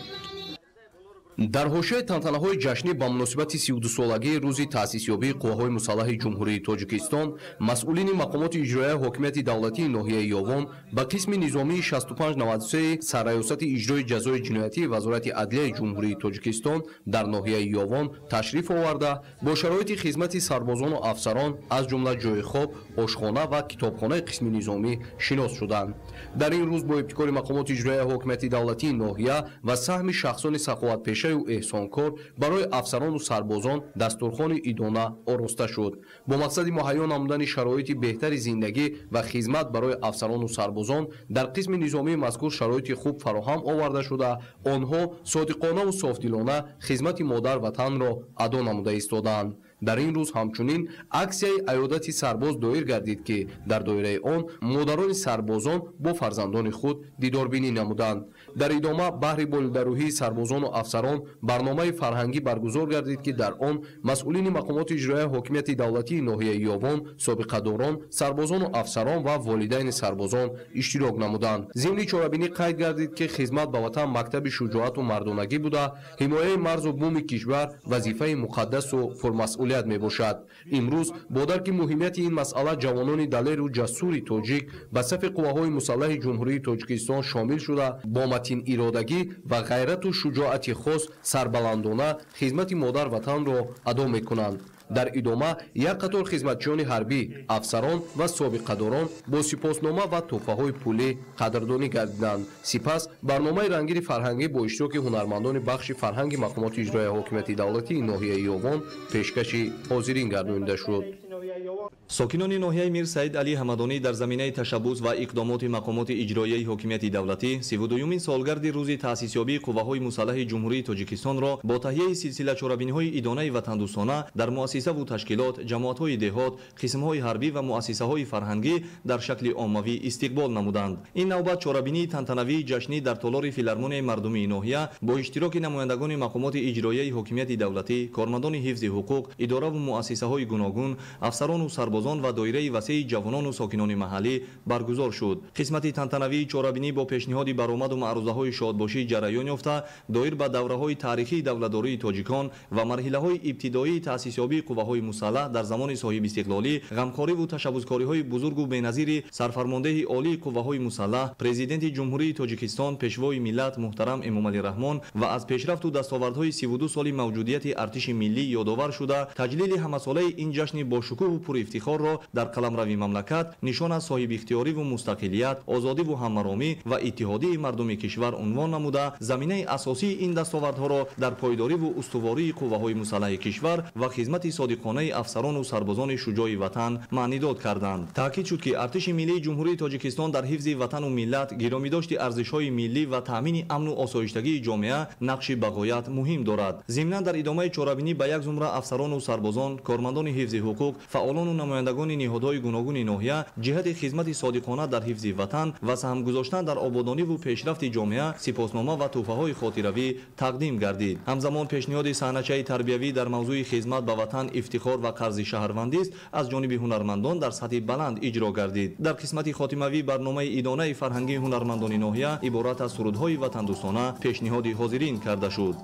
Дар ҳошияи тантанаҳои ҷашнӣ ба муносибати 32-солагии рӯзи таъсисёбии қувваҳои мусаллаҳи Ҷумҳурии Тоҷикистон масъулини мақомоти иҷроияи ҳокимияти давлатии ноҳияи Ёвон ба қисми низомии 6593 сарраёсати иҷрои ҷазои ҷиноятии Вазорати адлияи Ҷумҳурии Тоҷикистон дар ноҳияи Ёвон ташриф оварда, бо шароити хизмати сарбозону афсарон аз ҷумла ҷойи хоб, ошхона ва китобхонаи қисми низомӣ шинос шуданд. Дар ин рӯз бо ибтикори мақомоти иҷроияи ҳокимияти давлатии ноҳия ва саҳми шахсони саховатпеша эҳсонкор барои афсарону сарбозон дастурхони идона ороста шуд. Бо мақсади муҳайё намудани шароити беҳтари зиндагӣ ва хизмат барои афсарону сарбозон дар қисми низомии мазкур шароити хуб фароҳам оварда шуда, онҳо содиқонаву софдилона хизмати модар ватанро адо намуда истодаанд. Дар ин рӯз ҳамчунин аксияи аёдати сарбоз доир гардид, ки дар доираи он модарони сарбозон бо фарзандони худ дидорбинӣ намуданд. Дар идома баҳри болидарӯҳии сарбозону афсарон барномаи фарҳангӣ баргузор гардид, ки дар он масъулини мақомоти иҷроияи ҳокимияти давлатии ноҳияи Ёвон, собиқадорон, сарбозону афсарон ва волидайни сарбозон иштирок намуданд. Зимни чорабинӣ қайд гардид, ки хизмат ба ватан мактаби шуҷоату мардонагӣ буда, ҳимояи марзу буми кишвар вазифаи муқаддасу пурмасъулият мебошад. Имрӯз бо дарки муҳимияти ин масъала ҷавонони далеру ҷасури тоҷик ба сафи қувваҳои мусаллаҳи Ҷумҳурии Тоҷикистон шомил шуда, бо матин иродагӣ ва ғайрату шуҷоати хос сарбаландона хизмати модар ватанро адо мекунанд. Дар идома як қатор хизматчиёни ҳарбӣ, афсарон ва собиқадорон бо сипоснома ва тӯҳфаҳои пулӣ қадрдонӣ гардиданд. Сипас барномаи рангини фарҳангӣ бо иштироки ҳунармандони бахши фарҳанги мақомоти иҷроияи ҳокимияти давлатии ноҳияи Ёвон пешкаши ҳозирин гардонида шуд. Сокинони ноҳияи Мир Саид Алӣ Ҳамадонӣ дар заминаи ташаббус ва иқдомоти мақомоти иҷроияи ҳокимияти давлатӣ 32-юмин солгарди рӯзи таъсисёбии қувваҳои мусаллаҳи Ҷумҳурии Тоҷикистонро бо таҳияи силсила чорабиниҳои идонаи ватандӯстона дар муассисаву ташкилот, ҷамоатҳои деҳот, қисмҳои ҳарбӣ ва муассисаҳои фарҳангӣ дар шакли оммавӣ истиқбол намуданд. Ин навбат чорабинии тантанавии ҷашнӣ дар толори филармонияи мардумии ноҳия бо иштироки намояндагони мақомоти иҷроияи ҳокимияти давлатӣ, кормандони ҳифзи ҳуқуқ, идораву муассисаҳои гуногун, афсарону сарбозон ва доираи васеи ҷавонону сокинони маҳаллӣ баргузор шуд. Қисмати тантанавии чорабинӣ бо пешниҳоди баромаду маърузаҳои шодбошӣ ҷараён ёфта, доир ба давраҳои таърихии давлатдории тоҷикон ва марҳилаҳои ибтидоии таъсисёбии қувваҳои мусаллаҳ дар замони соҳибистиқлолӣ, ғамхориву ташаббускориҳои бузургу беназири сарфармондеҳи олии қувваҳои мусаллаҳ, президенти Ҷумҳурии Тоҷикистон, пешвои миллат муҳтарам Эмомалӣ Раҳмон ва аз пешрафту дастовардҳои 32 соли мавҷудияти артиши миллӣ ёдовар шуда, таҷлили ҳамасолаи ин ҷашни бошукӯҳу пурэфтихорро дар қаламрави мамлакат нишон аз соҳибихтиёриву мустақилият, озодиву ҳаммаромӣ ва иттиҳодии мардуми кишвар унвон намуда, заминаи асосии ин дастовардҳоро дар пойдориву устувории қувваҳои мусаллаҳи кишвар ва хизмати содиқонаи афсарону сарбозони шуҷои ватан маънидод карданд. Таъкид шуд, ки артиши миллии Ҷумҳурии Тоҷикистон дар ҳифзи ватану миллат, гиромидошти арзишҳои миллӣ ва таъмини амну осоиштагии ҷомеа нақши бағоят муҳим дорад. Зимнан дар идомаи чорабинӣ ба як зумра афсарону сарбозон, кормандони ҳифзи ҳуқуқ, фаъолону намояндагони намояндагони ниҳодҳои гуногуни ноҳия ҷиҳати хизмати содиқона дар ҳифзи ватан ва саҳм гузоштан дар ободониву пешрафти ҷомеа сипоснома ва тӯҳфаҳои хотиравӣ тақдим гардид. Ҳамзамон пешниҳоди саҳначаи тарбиявӣ дар мавзӯи хизмат ба ватан, ифтихор ва қарзи шаҳрвандист аз ҷониби ҳунармандон дар сатҳи баланд иҷро гардид. Дар қисмати хотимавӣ барномаи идонаи фарҳангии ҳунармандони ноҳия иборат аз сурудҳои ватандӯстона пешниҳоди ҳозирин карда шуд.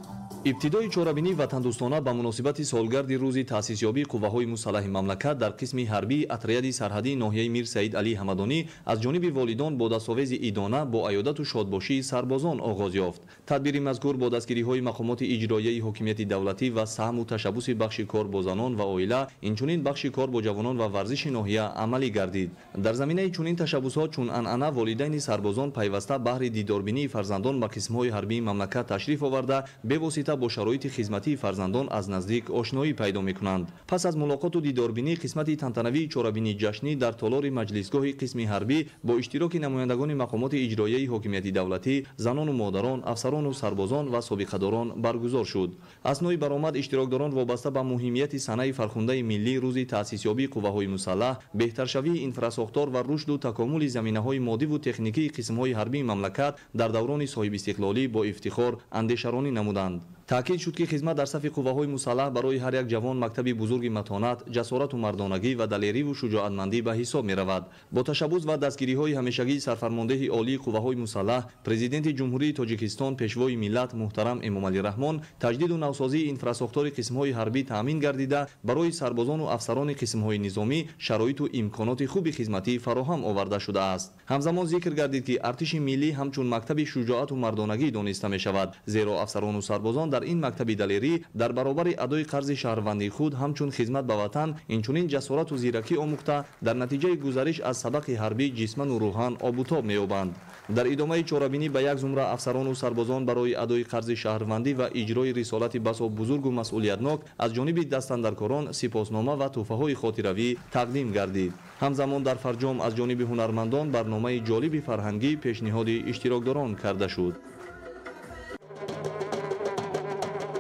Ибтидои чорабинии ватандӯстона ба муносибати солгарди рӯзи таъсисёбии қувваҳои мусаллаҳи мамлакат дар қисми ҳарбии отряди сарҳадии ноҳияи Мир Саид Алӣ Ҳамадонӣ аз ҷониби волидон бо дастовези идона бо аёдату шодбошии сарбозон оғоз ёфт. Тадбири мазкур бо дастгириҳои мақомоти иҷроияи ҳокимияти давлатӣ ва саҳму ташаббуси бахши кор бо занон ва оила, инчунин бахши кор бо ҷавонон ва варзиши ноҳия амалӣ гардид. Дар заминаи чунин ташаббусҳо чун анъана волидайни сарбозон пайваста баҳри дидорбинии фарзандон ба қисмҳои ҳарбии мамлакат ташриф оварда, бевосита бо шароити хизматии фарзандон аз наздик ошноӣ пайдо мекунанд. Пас аз мулоқоту дидорбинӣ қисмати тантанавии чорабинии ҷашнӣ дар толори маҷлисгоҳи қисми ҳарбӣ бо иштироки намояндагони мақомоти иҷроияи ҳокимияти давлатӣ, занону модарон, афсарону сарбозон ва собиқадорон баргузор шуд. Аснои баромад иштирокдорон вобаста ба муҳимияти санаи фархундаи миллӣ, рӯзи таъсисёбии қувваҳои мусаллаҳ, беҳтаршавии инфрасохтор ва рушду такомули заминаҳои моддиву техникии қисмҳои ҳарбии мамлакат дар даврони соҳибистиқлолӣ бо ифтихор андешаронӣ намуданд. Таъкид шуд, ки хизмат дар сафи қувваҳои мусаллаҳ барои ҳар як ҷавон мактаби бузурги матонат, ҷасорату мардонагӣ ва далериву шуҷоатмандӣ ба ҳисоб меравад. Бо ташаббус ва дастгириҳои ҳамешагии сарфармондеҳи олии қувваҳои мусаллаҳ, президенти Ҷумҳурии Тоҷикистон, пешвои миллат муҳтарам Эмомалӣ Раҳмон таҷдиду навсозии инфрасохтори қисмҳои ҳарбӣ таъмин гардида, барои сарбозону афсарони қисмҳои низомӣ шароиту имконоти хуби хизматӣ фароҳам оварда шудааст. Ҳамзамон зикр гардид, ки артиши миллӣ ҳамчун мактаби шуҷоату мардонагӣ дониста мешавад, зеро афсарону сарбозон дар ин мактаби далерӣ дар баробари адои қарзи шаҳрвандии худ ҳамчун хизмат ба ватан, инчунин ҷасорату зиракӣ омӯхта, дар натиҷаи гузариш аз сабақи ҳарбӣ ҷисману рӯҳан обутоб меёбанд. Дар идомаи чорабинӣ ба як зумра афсарону сарбозон барои адои қарзи шаҳрвандӣ ва иҷрои рисолати басо бузургу масъулиятнок аз ҷониби дастандаркорон сипоснома ва тӯҳфаҳои хотиравӣ тақдим гардид. Ҳамзамон дар фарҷом аз ҷониби ҳунармандон барномаи ҷолиби фарҳангӣ пешниҳоди иштирокдорон карда шуд.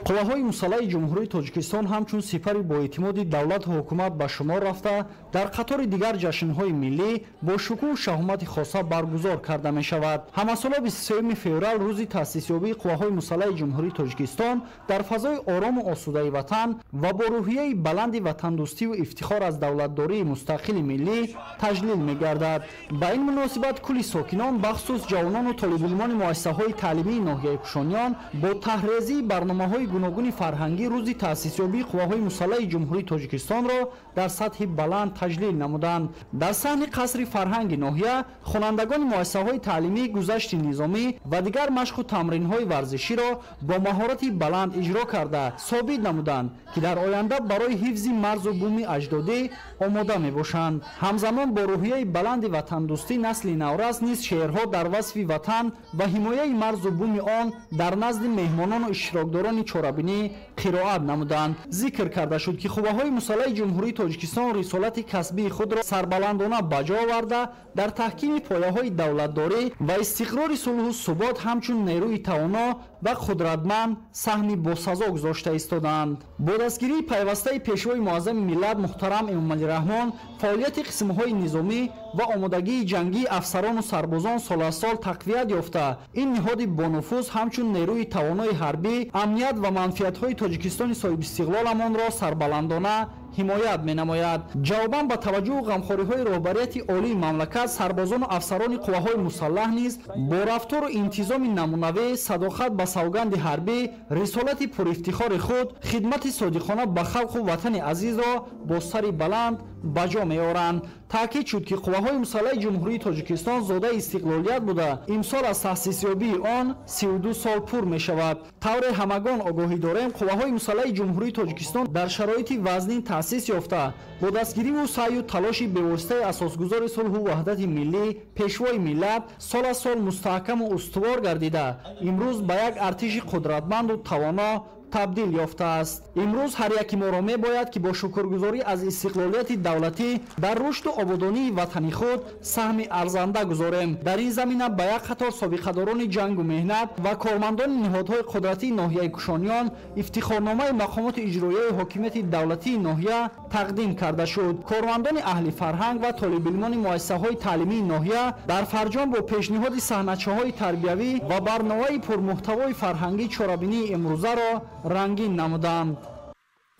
Қувваҳои мусаллаҳи Ҷумҳурии Тоҷикистон ҳамчун сипари боэътимоди давлату ҳукумат ба шумор рафта, дар қатори дигар ҷашнҳои миллӣ бо шукӯҳу шаҳомати хоса баргузор карда мешавад. Ҳамасола 23 феврал рӯзи таъсисёбии қувваҳои мусаллаҳи Ҷумҳурии Тоҷикистон дар фазои орому осудаи ватан ва бо рӯҳияи баланди ватандӯстиву ифтихор аз давлатдории мустақили миллӣ таҷлил мегардад. Ба ин муносибат кулли сокинон, бахусус ҷавонону толибилмони муассисаҳои таълимии ноҳияи Кушониён бо таҳрезии барномаҳои гуногуни фарҳангӣ рӯзи таъсисёбии қувваҳои мусаллаҳи Ҷумҳурии Тоҷикистонро дар сатҳи баланд таҷлил намуданд. Дар саҳни қасри фарҳанги ноҳия хонандагони муассисаҳои таълимӣ гузашти низомӣ ва дигар машқу тамринҳои варзиширо бо маҳорати баланд иҷро карда собит намуданд, ки дар оянда барои ҳифзи марзу буми аҷдодӣ омода мебошанд. Ҳамзамон бо рӯҳияи баланди ватандӯстӣ насли наврас низ шеърҳо дар васфи ватан ва ҳимояи марзу буми он дар назди меҳмонону иштирокдорони чорабинӣ қироат намуданд. Зикр карда шуд, ки қувваҳои мусаллаҳи Ҷумҳурии Тоҷикистон рисолати касбии худро сарбаландона ба ҷо оварда, дар таҳкими пояҳои давлатдорӣ ва истиқрори сулҳу субот ҳамчун нерӯи тавоно ва қудратманд саҳми босазо гузошта истодаанд. Бо дастгирии пайвастаи пешвои муаззами миллат муҳтарам Эмомалӣ Раҳмон фаъолияти қисмҳои низомӣ ва омодагии ҷангии афсарону сарбозон сол аз сол тақвият ёфта, ин ниҳоди бонуфуз ҳамчун нерӯи тавонои ҳарбӣ амният ва манфиатҳои Тоҷикистони соҳибистиқлоламонро сарбаландона ҳимоят менамояд. Ҷавобан ба таваҷҷӯҳу ғамхориҳои роҳбарияти олии мамлакат, сарбозону афсарони қувваҳои мусаллаҳ низ бо рафтору интизоми намунавӣ, садоқат ба савганди ҳарбӣ, рисолати пурифтихори худ, хидмати содиқона ба халқу ватани азизро бо сари баланд ба ҷо меоранд. Таъкид шуд, ки қувваҳои мусаллаҳи Ҷумҳурии Тоҷикистон зодаи истиқлолият буда, имсол аз таъсисёбии он 32 сол пур мешавад. Тавре ҳамагон огоҳӣ дорем, қувваҳои мусаллаҳи Ҷумҳурии Тоҷикистон дар шароити вазнин таъсис ёфта, бо дастгириву саъю талоши бевоситаи асосгузори сулҳу ваҳдати миллӣ, пешвои миллат, сол аз сол мустаҳкаму устувор гардида, имрӯз ба як артиши қудратманду тавоно табдил ёфтааст. Имрӯз ҳар яки моро мебояд, ки бо шукргузорӣ аз истиқлолияти давлатӣ дар рушду ободонии ватани худ саҳми арзанда гузорем. Дар ин замина ба як қатор собиқадорони ҷангу меҳнат ва кормандони ниҳодҳои қудратии ноҳияи Кушониён ифтихорномаи мақомоти иҷроияи ҳокимияти давлатии ноҳия тақдим карда шуд. Кормандони аҳли фарҳанг ва толибилмони муассисаҳои таълимии ноҳия дар фарҷом бо пешниҳоди саҳначаҳои тарбиявӣ ва барномаи пурмуҳтавои фарҳангӣ чорабинии имрӯзаро рангин намуданд.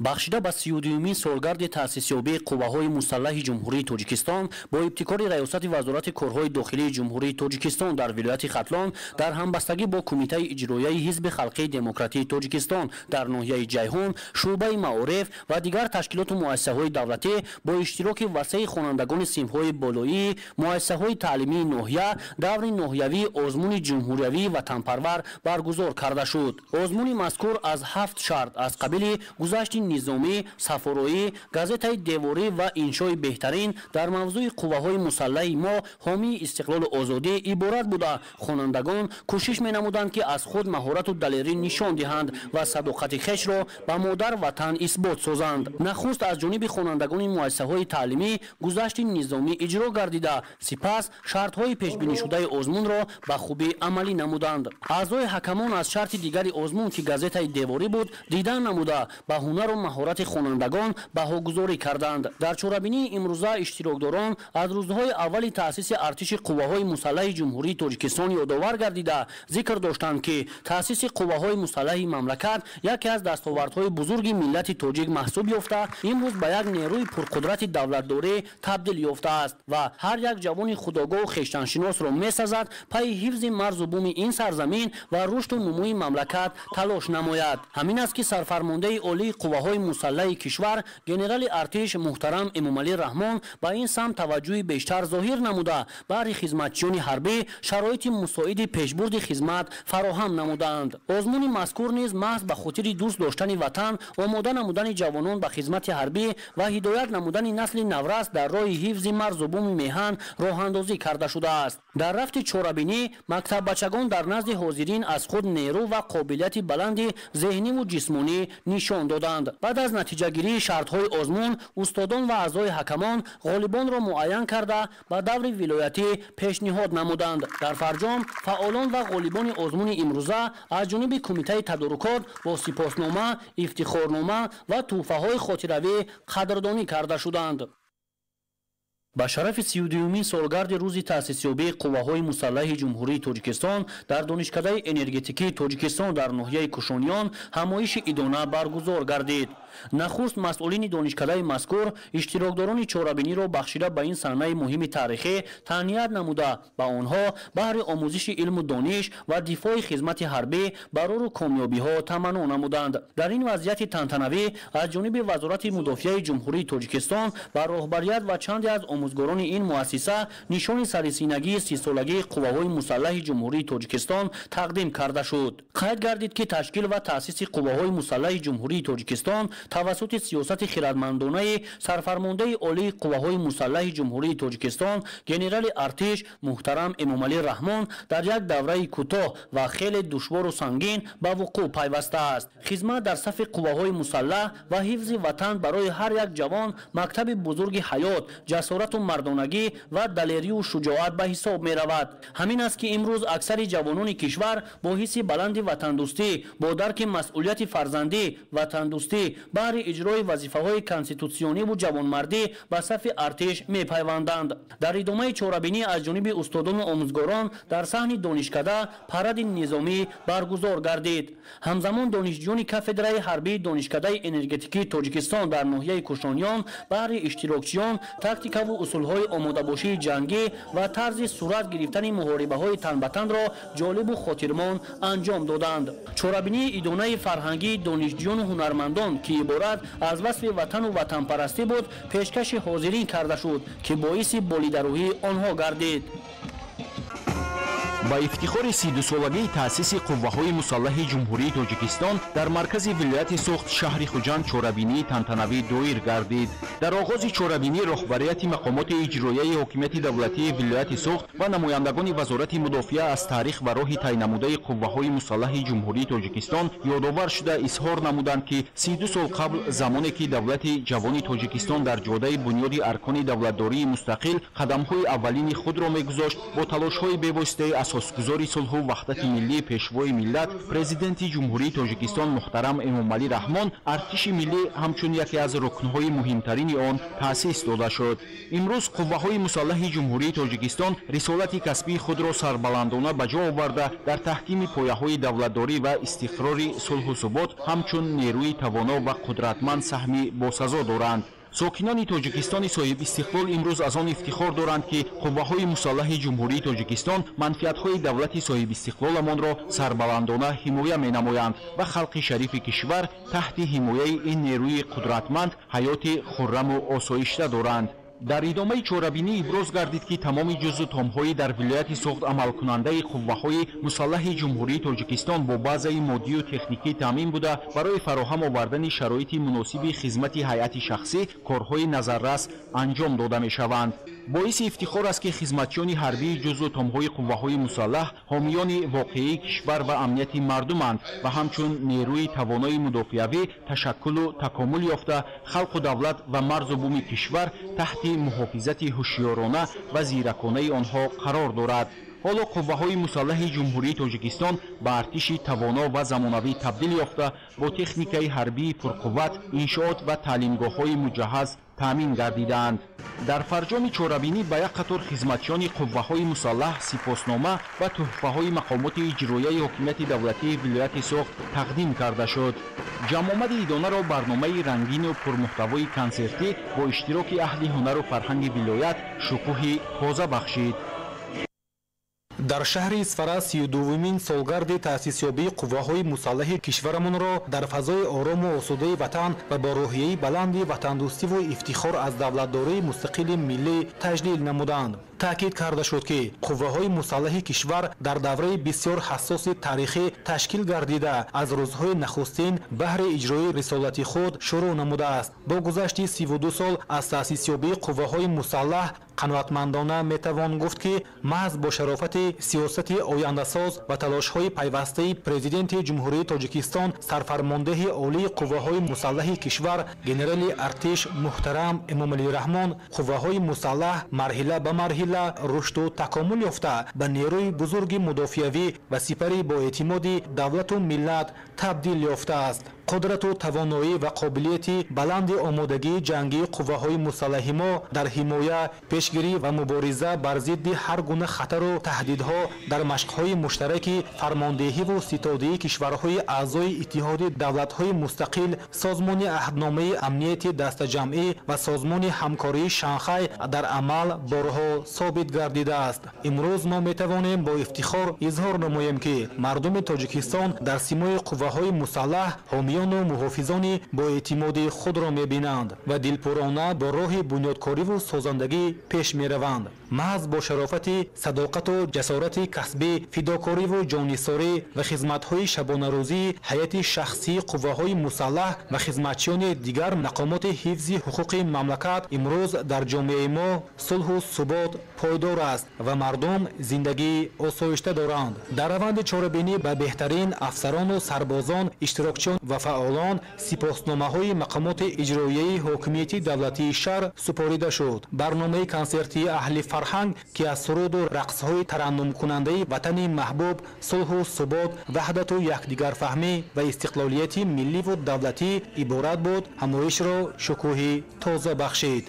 Бахшида ба 32-юмин солгарди таъсисёбии қувваҳои мусаллаҳи Ҷумҳурии Тоҷикистон бо ибтикори Раёсати Вазорати корҳои дохилии Ҷумҳурии Тоҷикистон дар вилояти Хатлон дар ҳамбастагӣ бо Кумитаи иҷроияи Ҳизби халқии демократии Тоҷикистон дар ноҳияи Ҷайҳун, шӯъбаи маориф ва дигар ташкилоту муассисаҳои давлатӣ бо иштироки васеи хонандагони синфҳои болоии муассисаҳои таълимии ноҳия даври ноҳиявии озмуни ҷумҳуриявии ватанпарвар баргузор карда шуд. Озмуни мазкур аз 7 шарт аз қабили гузашти низомӣ, сафороӣ, газетаи деворӣ ва иншои беҳтарин дар мавзӯи қувваҳои мусаллаҳи мо ҳомии истиқлолу озодӣ иборат буда, хонандагон кӯшиш менамуданд, ки аз худ маҳорату далерӣ нишон диҳанд ва садоқати хешро ба модар ватан исбот созанд. Нахуст аз ҷониби хонандагони муассисаҳои таълимӣ гузашти низомӣ иҷро гардида, сипас шартҳои пешбинишудаи озмунро ба хубӣ амалӣ намуданд. Аъзои ҳакамон аз шарти дигари озмун, ки газетаи деворӣ буд, дидан намуда ба ҳунару маҳорати хонандагон баҳогузорӣ карданд. Дар чорабинии имрӯза иштирокдорон аз рӯзҳои аввали таъсиси артиши қувваҳои мусаллаҳи Ҷумҳурии Тоҷикистон ёдовар гардида, зикр доштанд, ки таъсиси қувваҳои мусаллаҳи мамлакат яке аз дастовардҳои бузурги миллати тоҷик маҳсуб ёфта, имрӯз ба як нерӯи пурқудрати давлатдорӣ табдил ёфтааст ва ҳар як ҷавони худогоҳу хештаншиносро месазад пайи ҳифзи марзу буми ин сарзамин ва рушду нумӯи мамлакат талош намояд. Ҳамин аст, ки сарфармондаи олии қувваҳои мусаллаҳи кишвар генерали артиш муҳтарам Эмомалӣ Раҳмон ба ин самт таваҷҷӯҳи бештар зоҳир намуда, баҳри хизматчиёни ҳарбӣ шароити мусоиди пешбурди хизмат фароҳам намудаанд. Озмуни мазкур низ маҳз ба хотири дӯст доштани ватан, омода намудани ҷавонон ба хизмати ҳарбӣ ва ҳидоят намудани насли наврас дар роҳи ҳифзи марзу буми меҳан роҳандозӣ карда шудааст. Дар рафти чорабинӣ мактаббачагон дар назди ҳозирин аз худ нерӯ ва қобилияти баланди зеҳниву ҷисмонӣ нишон доданд. Баъд аз натиҷагирии шартҳои озмун, устодон ва аъзои ҳакамон ғолибонро муайян карда ба даври вилоятӣ пешниҳод намуданд. Дар фарҷом фаъолон ва ғолибони озмуни имрӯза аз ҷониби Кумитаи тадорукот бо сипоснома, ифтихорнома ва тӯҳфаҳои хотиравӣ қадрдонӣ карда шуданд. Ба шарафи 32-юмин солгарди рӯзи таъсисёбии қувваҳои мусаллаҳи Ҷумҳурии Тоҷикистон дар Донишкадаи энергетикии Тоҷикистон дар ноҳияи Кушониён ҳамоиши идона баргузор гардид. Нахуст масъулини донишкадаи мазкур иштирокдорони чорабиниро бахшида ба ин саҳнаи муҳими таърихӣ таҳният намуда, ба онҳо баҳри омӯзиши илму дониш ва дифои хизмати ҳарбӣ барору комёбиҳо таманно намуданд. Дар ин вазъияти тантанавӣ аз ҷониби Вазорати мудофиаи Ҷумҳурии Тоҷикистон ба роҳбарият ва чанде аз омӯзгорони ин муассиса нишони сарисинагии 30-солагии қувваҳои мусаллаҳи Ҷумҳурии Тоҷикистон тақдим карда шуд. Қайд гардид, ки ташкил ва таъсиси қувваҳои мусаллаҳи Ҷумҳурии Тоҷикистон тавассути сиёсати хирадмандонаи сарфармондаи олии қувваҳои мусаллаҳи Ҷумҳурии Тоҷикистон генерали артиш муҳтарам Эмомалӣ Раҳмон дар як давраи кӯтоҳ ва хеле душвору сангин ба вуқӯъ пайвастааст. Хизмат дар сафи қувваҳои мусаллаҳ ва ҳифзи ватан барои ҳар як ҷавон мактаби бузурги ҳаёт, ҷасорату мардонагӣ ва далерию шуҷоат ба ҳисоб меравад. Ҳамин аст, ки имрӯз аксари ҷавонони кишвар бо ҳисси баланди ватандӯстӣ, бо дарки масъулияти фарзандӣ, ватандӯстӣ баҳри иҷрои вазифаҳои конститутсиониву ҷавонмардӣ ба сафи артиш мепайванданд. Дар идомаи чорабинӣ аз ҷониби устодону омӯзгорон дар саҳни донишкада паради низомӣ баргузор гардид. Ҳамзамон донишҷӯёни кафедраи ҳарбии Донишкадаи энергетикии Тоҷикистон дар ноҳияи Кушониён баҳри иштирокчиён тактикаву усулҳои омодабошии ҷангӣ ва тарзи сурат гирифтани муҳорибаҳои танбатанро ҷолибу хотирмон анҷом доданд. Чорабинии идонаи фарҳангии донишҷӯёну ҳунармандон, ки иборат аз васфи ватану ватанпарастӣ буд, пешкаши ҳозирин карда шуд, ки боиси болидарӯҳии онҳо гардид. Ба ифтихори 32-солагии таъсиси қувваҳои мусаллаҳи Ҷумҳурии Тоҷикистон дар маркази вилояти Суғд шаҳри Хуҷанд чорабинии тантанавӣ доир гардид. Дар оғози чорабинӣ роҳбарияти мақомоти иҷроияи ҳокимияти давлатии вилояти Суғд ва намояндагони Вазорати мудофиа аз таърих ва роҳи тайнамудаи қувваҳои мусаллаҳи Ҷумҳурии Тоҷикистон ёдовар шуда изҳор намуданд, ки 32 сол қабл, замоне ки давлати ҷавони Тоҷикистон дар ҷодаи бунёди аркони давлатдории мустақил қадамҳои аввалини худро мегузошт, бо талошҳои бевоситаи асосгузори сулҳу ваҳдати миллӣ, Пешвои миллат, Президенти Ҷумҳурии Тоҷикистон муҳтарам Эмомалӣ Раҳмон, артиши миллӣ ҳамчун яке аз рукнҳои муҳимтарини он таъсис дода шуд. Имрӯз қувваҳои мусаллаҳи Ҷумҳурии Тоҷикистон рисолати касбии худро сарбаландона ба ҷо оварда, дар таҳкими пояҳои давлатдорӣ ва истиқрори сулҳу субот ҳамчун нерӯи тавоно ва қудратманд саҳми босазо доранд. Сокинони Тоҷикистони соҳибистиқлол имрӯз аз он ифтихор доранд, ки қувваҳои мусаллаҳи Ҷумҳурии Тоҷикистон манфиатҳои давлати соҳибистиқлоламонро сарбаландона ҳимоя менамоянд ва халқи шарифи кишвар таҳти ҳимояи ин нерӯи қудратманд ҳаёти хурраму осоишта доранд. Дар идомаи чорабинӣ иброз гардид, ки тамоми ҷузъу томҳои дар вилояти Суғд амалкунандаи қувваҳои мусаллаҳи Ҷумҳурии Тоҷикистон бо базаи моддию техникӣ таъмин буда, барои фароҳам овардани шароити муносиби хизмати ҳайати шахсӣ корҳои назаррас анҷом дода мешаванд. Боиси ифтихор аст, ки хизматчиёни ҳарбии ҷузъу томҳои қувваҳои мусаллаҳ ҳомиёни воқеии кишвар ва амнияти мардуманд ва ҳамчун нерӯи тавонои мудофиавӣ ташаккулу такомул ёфта, халқу давлат ва марзу буми кишвар таҳти муҳофизати ҳушёрона ва зираконаи онҳо қарор дорад. Ҳоло қувваҳои мусаллаҳи Ҷумҳурии Тоҷикистон ба артиши тавоно ва замонавӣ табдил ёфта, бо техникаи ҳарбии пурқувват, иншоот ва таълимгоҳҳои муҷаҳҳаз таъмин гардидаанд. Дар фарҷоми чорабинӣ ба як қатор хизматчиёни қувваҳои мусаллаҳ сипоснома ва тӯҳфаҳои мақомоти иҷроияи ҳокимияти давлатии вилояти Суғд тақдим карда шуд. Ҷамъомади идонаро барномаи рангину пурмуҳтавои консертӣ бо иштироки аҳли ҳунару фарҳанги вилоят шукӯҳи тоза бахшид. Дар шаҳри Исфара 32-умин солгарди таъсисёбии қувваҳои мусаллаҳи кишварамонро дар фазои орому осудаи ватан ва бо рӯҳияи баланди ватандӯстиву ифтихор аз давлатдории мустақили миллӣ таҷлил намуданд. Таъкид карда шуд, ки қувваҳои мусаллаҳи кишвар дар давраи бисёр ҳассоси таърихӣ ташкил гардида, аз рӯзҳои нахустин баҳри иҷрои рисолати худ шурӯъ намудааст. Бо гузашти 32 сол аз таъсисёбии қувваҳои мусаллаҳ қаноатмандона метавон гуфт, ки маҳз бо шарофати сиёсати ояндасоз ва талошҳои пайвастаи Президенти Ҷумҳурии Тоҷикистон, сарфармондеҳи олии қувваҳои мусаллаҳи кишвар, генерали артиш муҳтарам Эмомалӣ Раҳмон, қувваҳои мусаллаҳ марҳила ба марҳила рушду такомул ёфта, ба нерӯи бузурги мудофиавӣ ва сипари боэътимоди давлату миллат табдил ёфтааст. Қудрату тавоноӣ ва қобилияти баланди омодагии ҷангии қувваҳои мусаллаҳи мо дар ҳимоя, пешгирӣ ва мубориза бар зидди ҳар гуна хатару таҳдидҳо дар машқҳои муштараки фармондеҳиву ситодии кишварҳои аъзои Иттиҳоди давлатҳои мустақил, Созмони аҳдномаи амнияти дастаҷамъӣ ва Созмони ҳамкории Шанхай дар амал борҳо собит гардидааст. Имрӯз мо метавонем бо ифтихор изҳор намоем, ки мардуми Тоҷикистон дар симои қувваҳои мусаллаҳ ҳомиёну муҳофизони боэътимоди худро мебинанд ва дилпурона бо роҳи бунёдкориву созандагӣ пеш мераванд. Маҳз бо шарофати садоқату ҷасорати касбӣ, фидокориву ҷоннисорӣ ва хизматҳои шабонарӯзии ҳайати шахсии қувваҳои мусаллаҳ ва хизматчиёни дигар мақомоти ҳифзи ҳуқуқи мамлакат имрӯз дар ҷомеаи мо сулҳу субот пойдор аст ва мардум зиндагии осоишта доранд. Дар раванди чорабинӣ ба беҳтарин афсарону сарбозон, иштирокчиён ва фаъолон сипосномаҳои мақомоти иҷроияи ҳокимияти давлатии шаҳр супорида шуд. Барномаи консертии аҳли фарҳанг, ки аз суруду рақсҳои тараннумкунандаи ватани маҳбуб, сулҳу субот, ваҳдату якдигарфаҳмӣ ва истиқлолияти милливу давлатӣ иборат буд, ҳамоишро шукӯҳи тоза бахшид.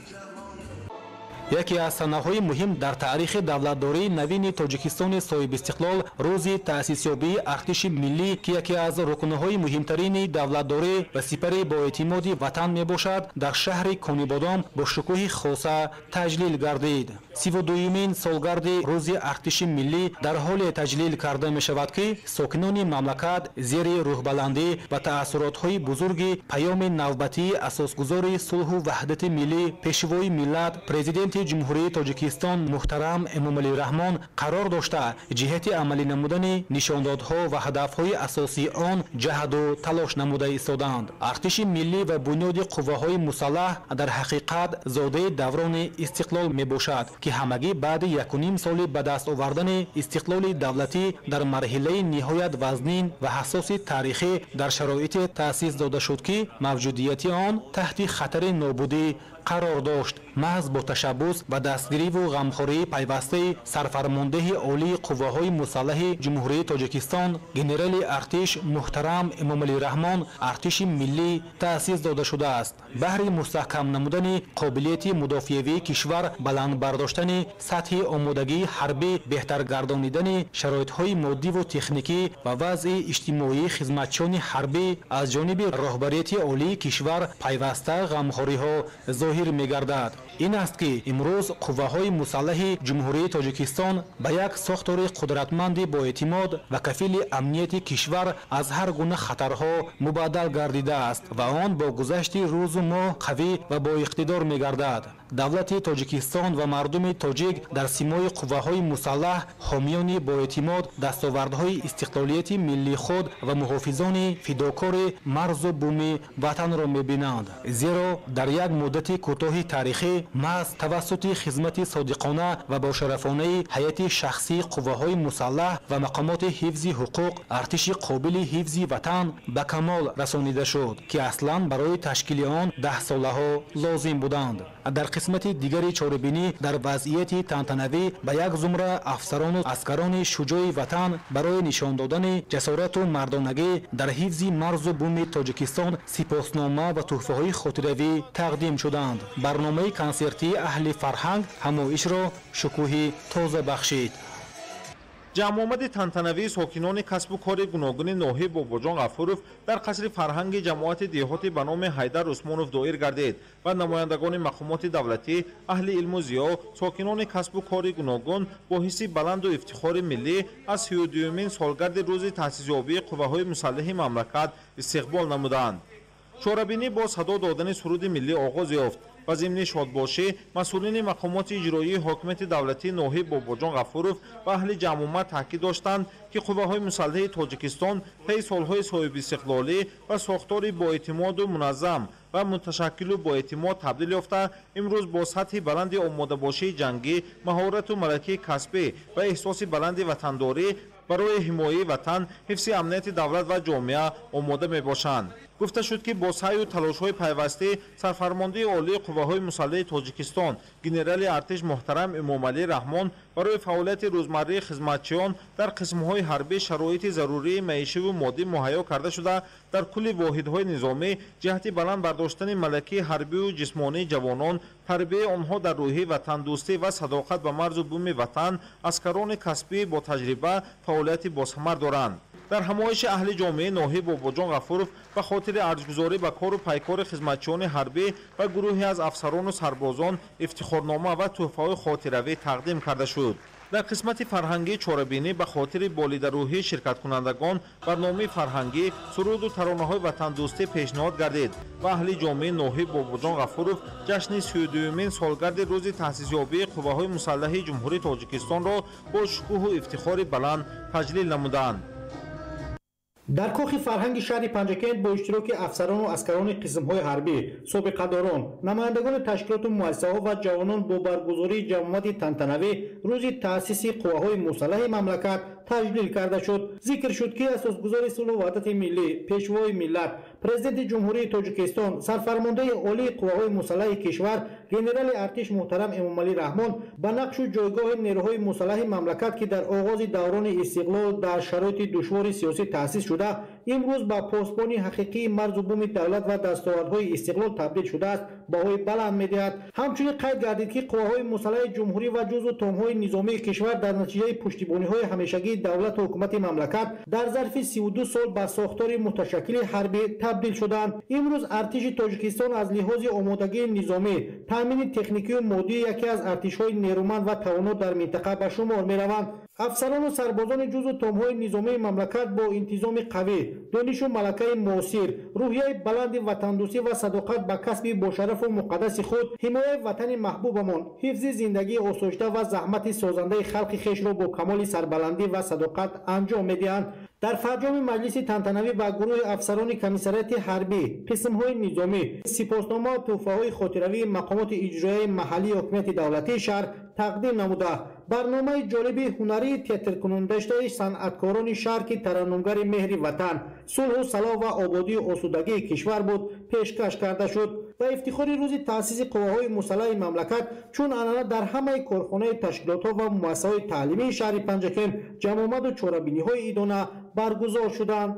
Яке аз санаҳои муҳим дар таърихи давлатдории навини Тоҷикистони соҳибистиқлол рӯзи таъсисёбии артиши миллӣ, ки яке аз рукнҳои муҳимтарини давлатдорӣ ва сипари боэътимоди ватан мебошад, дар шаҳри Конибодом бо шукӯҳи хоса таҷлил гардид. 32-умин солгарди рӯзи артиши миллӣ дар ҳоле таҷлил карда мешавад, ки сокинони мамлакат зери рӯҳбаландӣ ва таассуротҳои бузурги паёми навбатии асосгузори сулҳу ваҳдати миллӣ, Пешвои миллат, Президенти Президенти Ҷумҳурии Тоҷикистон муҳтарам Эмомалӣ Раҳмон қарор дошта, ҷиҳати амалӣ намудани нишондодҳо ва ҳадафҳои асосии он ҷаҳду талош намуда истодаанд. Артиши миллӣ ва бунёди қувваҳои мусаллаҳ дар ҳақиқат зодаи даврони истиқлол мебошад, ки ҳамагӣ баъди 1,5 соли ба даст овардани истиқлоли давлатӣ дар марҳилаи ниҳоят вазнин ва ҳассоси таърихӣ дар шароите таъсис дода шуд, ки мавҷудияти он таҳти хатари нобудӣ қарор дошт. Маҳз бо ташаббус ва дастгириву ғамхории пайвастаи сарфармондеҳи олии қувваҳои мусаллаҳи Ҷумҳурии Тоҷикистон генерали артиш муҳтарам Эмомалӣ Раҳмон артиши миллӣ таъсис дода шудааст. Баҳри мустаҳкам намудани қобилияти мудофиавии кишвар, баланд бардоштани сатҳи омодагии ҳарбӣ, беҳтар гардонидани шароитҳои моддиву техникӣ ва вазъи иҷтимоии хизматчиёни ҳарбӣ аз ҷониби роҳбарияти олии кишвар пайваста ғамхориҳо зоҳир мегардад. Ин аст, ки имрӯз қувваҳои мусаллаҳи Ҷумҳурии Тоҷикистон ба як сохтори қудратманди боэътимод ва кафили амнияти кишвар аз ҳар гуна хатарҳо мубаддал гардидааст ва он бо гузашти рӯзу моҳ қавӣ ва боиқтидор мегардад. Давлати Тоҷикистон ва мардуми тоҷик дар симои қувваҳои мусаллаҳ ҳомиёни боэътимод дастовардҳои истиқлолияти миллии худ ва муҳофизони фидокори марзу буми ватанро мебинанд. Зеро дар як муддати кӯтоҳи таърихӣ маҳз тавассути хизмати содиқона ва бошарафонаи ҳайати шахсии қувваҳои мусаллаҳ ва мақомоти ҳифзи ҳуқуқ артиши қобили ҳифзи ватан ба камол расонида шуд, ки аслан барои ташкили он 10 солаҳо лозим буданд. Дар қисмати дигари чорабинӣ дар вазъияти тантанавӣ ба як зумра афсарону аскарони шуҷои ватан барои нишон додани ҷасорату мардонагӣ дар ҳифзи марзу буми Тоҷикистон сипоснома ва тӯҳфаҳои хотиравӣ тақдим шуданд. Барномаи консертии аҳли фарҳанг ҳамоишро шукӯҳи тоза бахшид. Ҷамъомади тантанавии сокинони касбу кори гуногуни ноҳияи Бобоҷон Ғафуров дар қасри фарҳанги ҷамоати деҳоти ба номи Ҳайдар Усмонов доир гардид ва намояндагони мақомоти давлатӣ, аҳли илму зиё, сокинони касбу кори гуногун бо ҳисси баланду ифтихори миллӣ аз 32-юмин солгарди рӯзи таъсисёбии қувваҳои мусаллаҳи мамлакат истиқбол намуданд. Чорабинӣ бо садо додани суруди миллӣ оғоз ёфт ва зимни шодбошӣ масъулини мақомоти иҷроии ҳокимияти давлатии ноҳияи Бобоҷон Ғафуров ва аҳли ҷамъомад таъкид доштанд, ки қувваҳои мусаллаҳи Тоҷикистон таи солҳои соҳибистиқлолӣ ва сохтори боэътимоду муназзам ва муташаккилу боэътимод табдил ёфта, имрӯз бо сатҳи баланди омодабошии ҷангӣ, маҳорату малакаи касбӣ ва эҳсоси баланди ватандорӣ барои ҳимояи ватан, ҳифзи амнияти давлат ва ҷомеа омода мебошанд. Гуфта шуд, ки бо саъю талошҳои пайвастӣ сарфармондеҳи олии қувваҳои мусаллаҳи Тоҷикистон генерали артиш муҳтарам Эмомалӣ Раҳмон барои фаъолияти рӯзмарраи хизматчиён дар қисмҳои ҳарбӣ шароити зарурии маишиву моддӣ муҳайё карда шуда, дар кулли воҳидҳои низомӣ ҷиҳати баланд бардоштани малакаи ҳарбию ҷисмонии ҷавонон, тарбияи онҳо дар рӯҳии ватандӯстӣ ва садоқат ба марзу буми ватан, аскарони касбӣ бо таҷриба фаъолияти босамар доранд. Дар ҳамоиши аҳли ҷомеаи ноҳияи Бобоҷон Ғафуров ба хотири арҷгузорӣ ба кору пайкори хизматчиёни ҳарбӣ ва гурӯҳе аз афсарону сарбозон ифтихорнома ва тӯҳфаҳои хотиравӣ тақдим карда шуд. Дар қисмати фарҳангии чорабинӣ ба хотири болидарӯҳии ширкаткунандагон барномаи фарҳангӣ, суруду таронаҳои ватандӯстӣ пешниҳод гардид ва аҳли ҷомеаи ноҳияи Бобоҷон Ғафуров ҷашни 32-юмин солгарди рӯзи таъсисёбии қувваҳои мусаллаҳи Ҷумҳурии Тоҷикистонро бо шукӯҳу ифтихори баланд таҷлил намуданд. Дар кохи фарҳанги шаҳри Панҷакент бо иштироки афсарону аскарони қисмҳои ҳарбӣ, собиқадорон, намояндагони ташкилоту муассисаҳо ва ҷавонон бо баргузории ҷамъомади тантанавӣ рӯзи таъсиси қувваҳои мусаллаҳи мамлакат таҷлил карда шуд. Зикр шуд, ки асосгузори сулҳу ваҳдати миллӣ, пешвои миллат, президенти Ҷумҳурии Тоҷикистон, сарфармондаи олии қувваҳои мусаллаҳи кишвар генерали артиш муҳтарам Эмомалӣ Раҳмон ба нақшу ҷойгоҳи нерӯҳои мусаллаҳи мамлакат, ки дар оғози даврони истиқлол дар шароити душвори сиёсӣ таъсис шуда, имрӯз ба посбони ҳақиқии марзу буми давлат ва дастовардҳои истиқлол табдил шудааст, баҳои баланд медиҳад. Ҳамчунин қайд гардид, ки қувваҳои мусаллаҳи ҷумҳурӣ ва ҷузъу томҳои низомии кишвар дар натиҷаи пуштибониҳои ҳамешагии давлату ҳукумати мамлакат дар зарфи 32 сол ба сохтори муташаккили ҳарбӣ табдил шуданд. Имрӯз артиши Тоҷикистон аз лиҳози омодагии низомӣ, таъмини техникию моддӣ яке аз артишҳои нерӯманд ва тавоно дар минтақа ба шумор мераванд. Афсарону сарбозони ҷузъу томҳои низомии мамлакат бо интизоми қавӣ, донишу малакаи муосир, рӯҳияи баланди ватандӯстӣ ва садоқат ба касби бошарафу муқаддаси худ, ҳимояи ватани маҳбубамон, ҳифзи зиндагии осоишта ва заҳмати созандаи халқи хешро бо камоли сарбаландӣ ва садоқат анҷом медиҳанд. Дар фарҷоми маҷлиси тантанавӣ ба гурӯҳи афсарони комиссариати ҳарбӣ, қисмҳои низомӣ, сипоснома ва тӯҳфаҳои хотиравии мақомоти иҷроияи маҳаллии ҳокимияти давлатии шаҳр тақдим намуда. Барномаи ҷолиби ҳунарии театркунондаштаи санъаткорони шаҳр, ки тараннумгари меҳри ватан, сулҳу салоҳ ва ободию осудагии кишвар буд, пешкаш карда шуд. Ба ифтихори рӯзи таъсиси қувваҳои мусаллаҳи мамлакат, чун анъана дар ҳамаи корхонаи ташкилотҳо ва муассисаҳои таълимии шаҳри Панҷакент ҷамъомаду чорабиниҳои идона баргузор шуданд.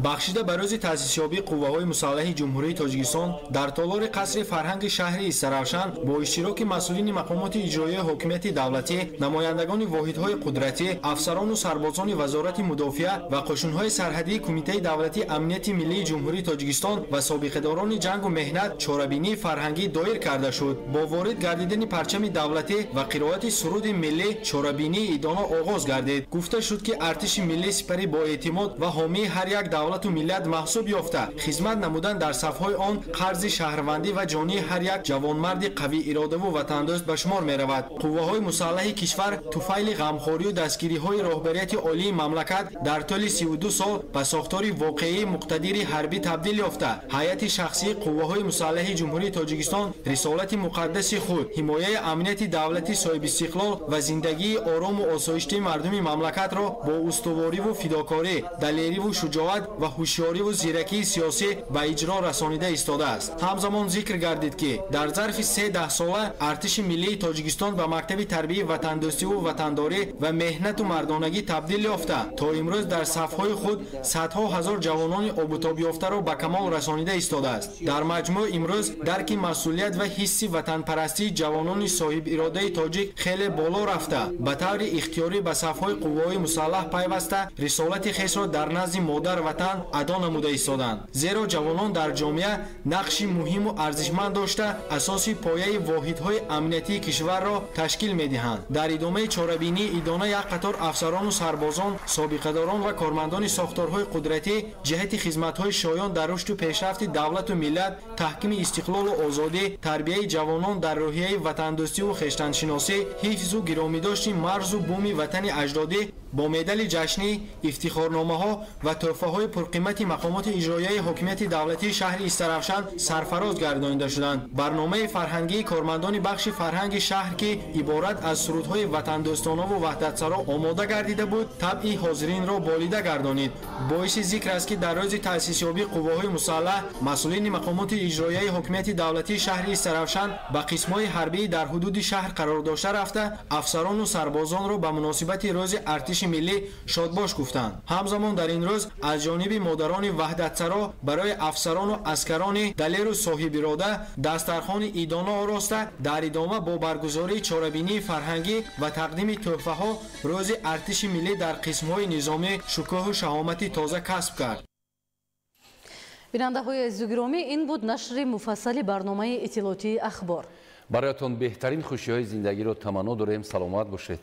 Бахшида ба рӯзи таъсисёбии қувваҳои мусаллаҳи Ҷумҳурии Тоҷикистон дар толори қасри фарҳанги шаҳри Истаравшан бо иштироки масъулини мақомоти иҷроияи ҳокимияти давлатӣ, намояндагони воҳидҳои қудратӣ, афсарону сарбозони Вазорати мудофиа ва қӯшунҳои сарҳадии Кумитаи давлатии амнияти миллии Ҷумҳурии Тоҷикистон ва собиқадорони ҷангу меҳнат чорабинии фарҳангӣ доир карда шуд. Бо ворид гардидани парчами давлатӣ ва қироати суруди миллӣ чорабинии идона оғоз гардид. Гуфта шуд, ки артиши миллӣ сипари боэътимод ва ҳомии ҳар як давлату миллат маҳсуб ёфта, хизмат намудан дар сафҳои он қарзи шаҳрвандӣ ва ҷонии ҳар як ҷавонмарди қавииродаву ватандӯст ба шумор меравад. Қувваҳои мусаллаҳи кишвар туфайли ғамхорию дастгириҳои роҳбарияти олии мамлакат дар тӯли 32 сол ба сохтори воқеии муқтадири ҳарбӣ табдил ёфта, ҳайати шахсии қувваҳои мусаллаҳи Ҷумҳурии Тоҷикистон рисолати муқаддаси худ, ҳимояи амнияти давлати соҳибистиқлол ва зиндагии орому осоиштии мардуми мамлакатро бо устувориву фидокорӣ, далериву шуҷоат ва ҳушёриву зиракии сиёсӣ ба иҷро расонида истодааст. Ҳамзамон зикр гардид, ки дар зарфи се даҳсола артиши миллии Тоҷикистон ба мактаби тарбияи ватандӯстиву ватандорӣ ва меҳнату мардонагӣ табдил ёфта, то имрӯз дар сафҳои худ садҳо ҳазор ҷавонони обутобёфтаро ба камол расонида истодааст. Дар маҷмӯъ имрӯз дарки масъулият ва ҳисси ватанпарастии ҷавонони соҳибиродаи тоҷик хеле боло рафта, ба таври ихтиёрӣ ба сафҳои қувваҳои мусаллаҳ пайваста, рисолати хешро дар назди модар ватан адо намуда истоданд. Зеро ҷавонон дар ҷомеа нақши муҳиму арзишманд дошта, асоси пояи воҳидҳои амниятии кишварро ташкил медиҳанд. Дар идомаи чорабинии идона як қатор афсарону сарбозон, собиқадорон ва кормандони сохторҳои қудратӣ ҷиҳати хизматҳои шоён дар рушду пешрафти давлату миллат, таҳкими истиқлолу озодӣ, тарбияи ҷавонон дар рӯҳияи ватандӯстиву хештаншиносӣ, ҳифзу гиромидошти марзу буми ватани аҷдодӣ бо медали ҷашнӣ, ифтихорномаҳо ва тӯҳфаҳои пурқимати мақомоти иҷроияи ҳокимияти давлатии шаҳри Истаравшан сарфароз гардонида шуданд. Барномаи фарҳангии кормандони бахши фарҳанги шаҳр, ки иборат аз сурудҳои ватандӯстонаву ваҳдатсаро омода гардида буд, табъи ҳозиринро болида гардонид. Боиси зикр аст, ки дар рӯзи таъсисёбии қувваҳои мусаллаҳ масъулини мақомоти иҷроияи ҳокимияти давлатии шаҳри Истаравшан ба қисмҳои ҳарбии дар ҳудуди шаҳр қарор дошта рафта, афсарону сарбозонро ба муносибати рӯзи артиши миллӣ шодбош гуфтанд. Ҳамзамон дар ин рӯз аз ҷониби модарони ваҳдатсаро барои афсарону аскарони далеру соҳибирода дастархони идона ороста, дар идома бо баргузории чорабинии фарҳангӣ ва тақдими тӯҳфаҳо рӯзи артиши миллӣ дар қисмҳои низомӣ шукӯҳу шаҳомати тоза касб кард. Бинандаҳои азизу гиромӣ, ин буд нашри муфассали барномаи иттилоотии Ахбор. Бароятон беҳтарин хушиҳои зиндагиро таманно дорем. Саломат бошед.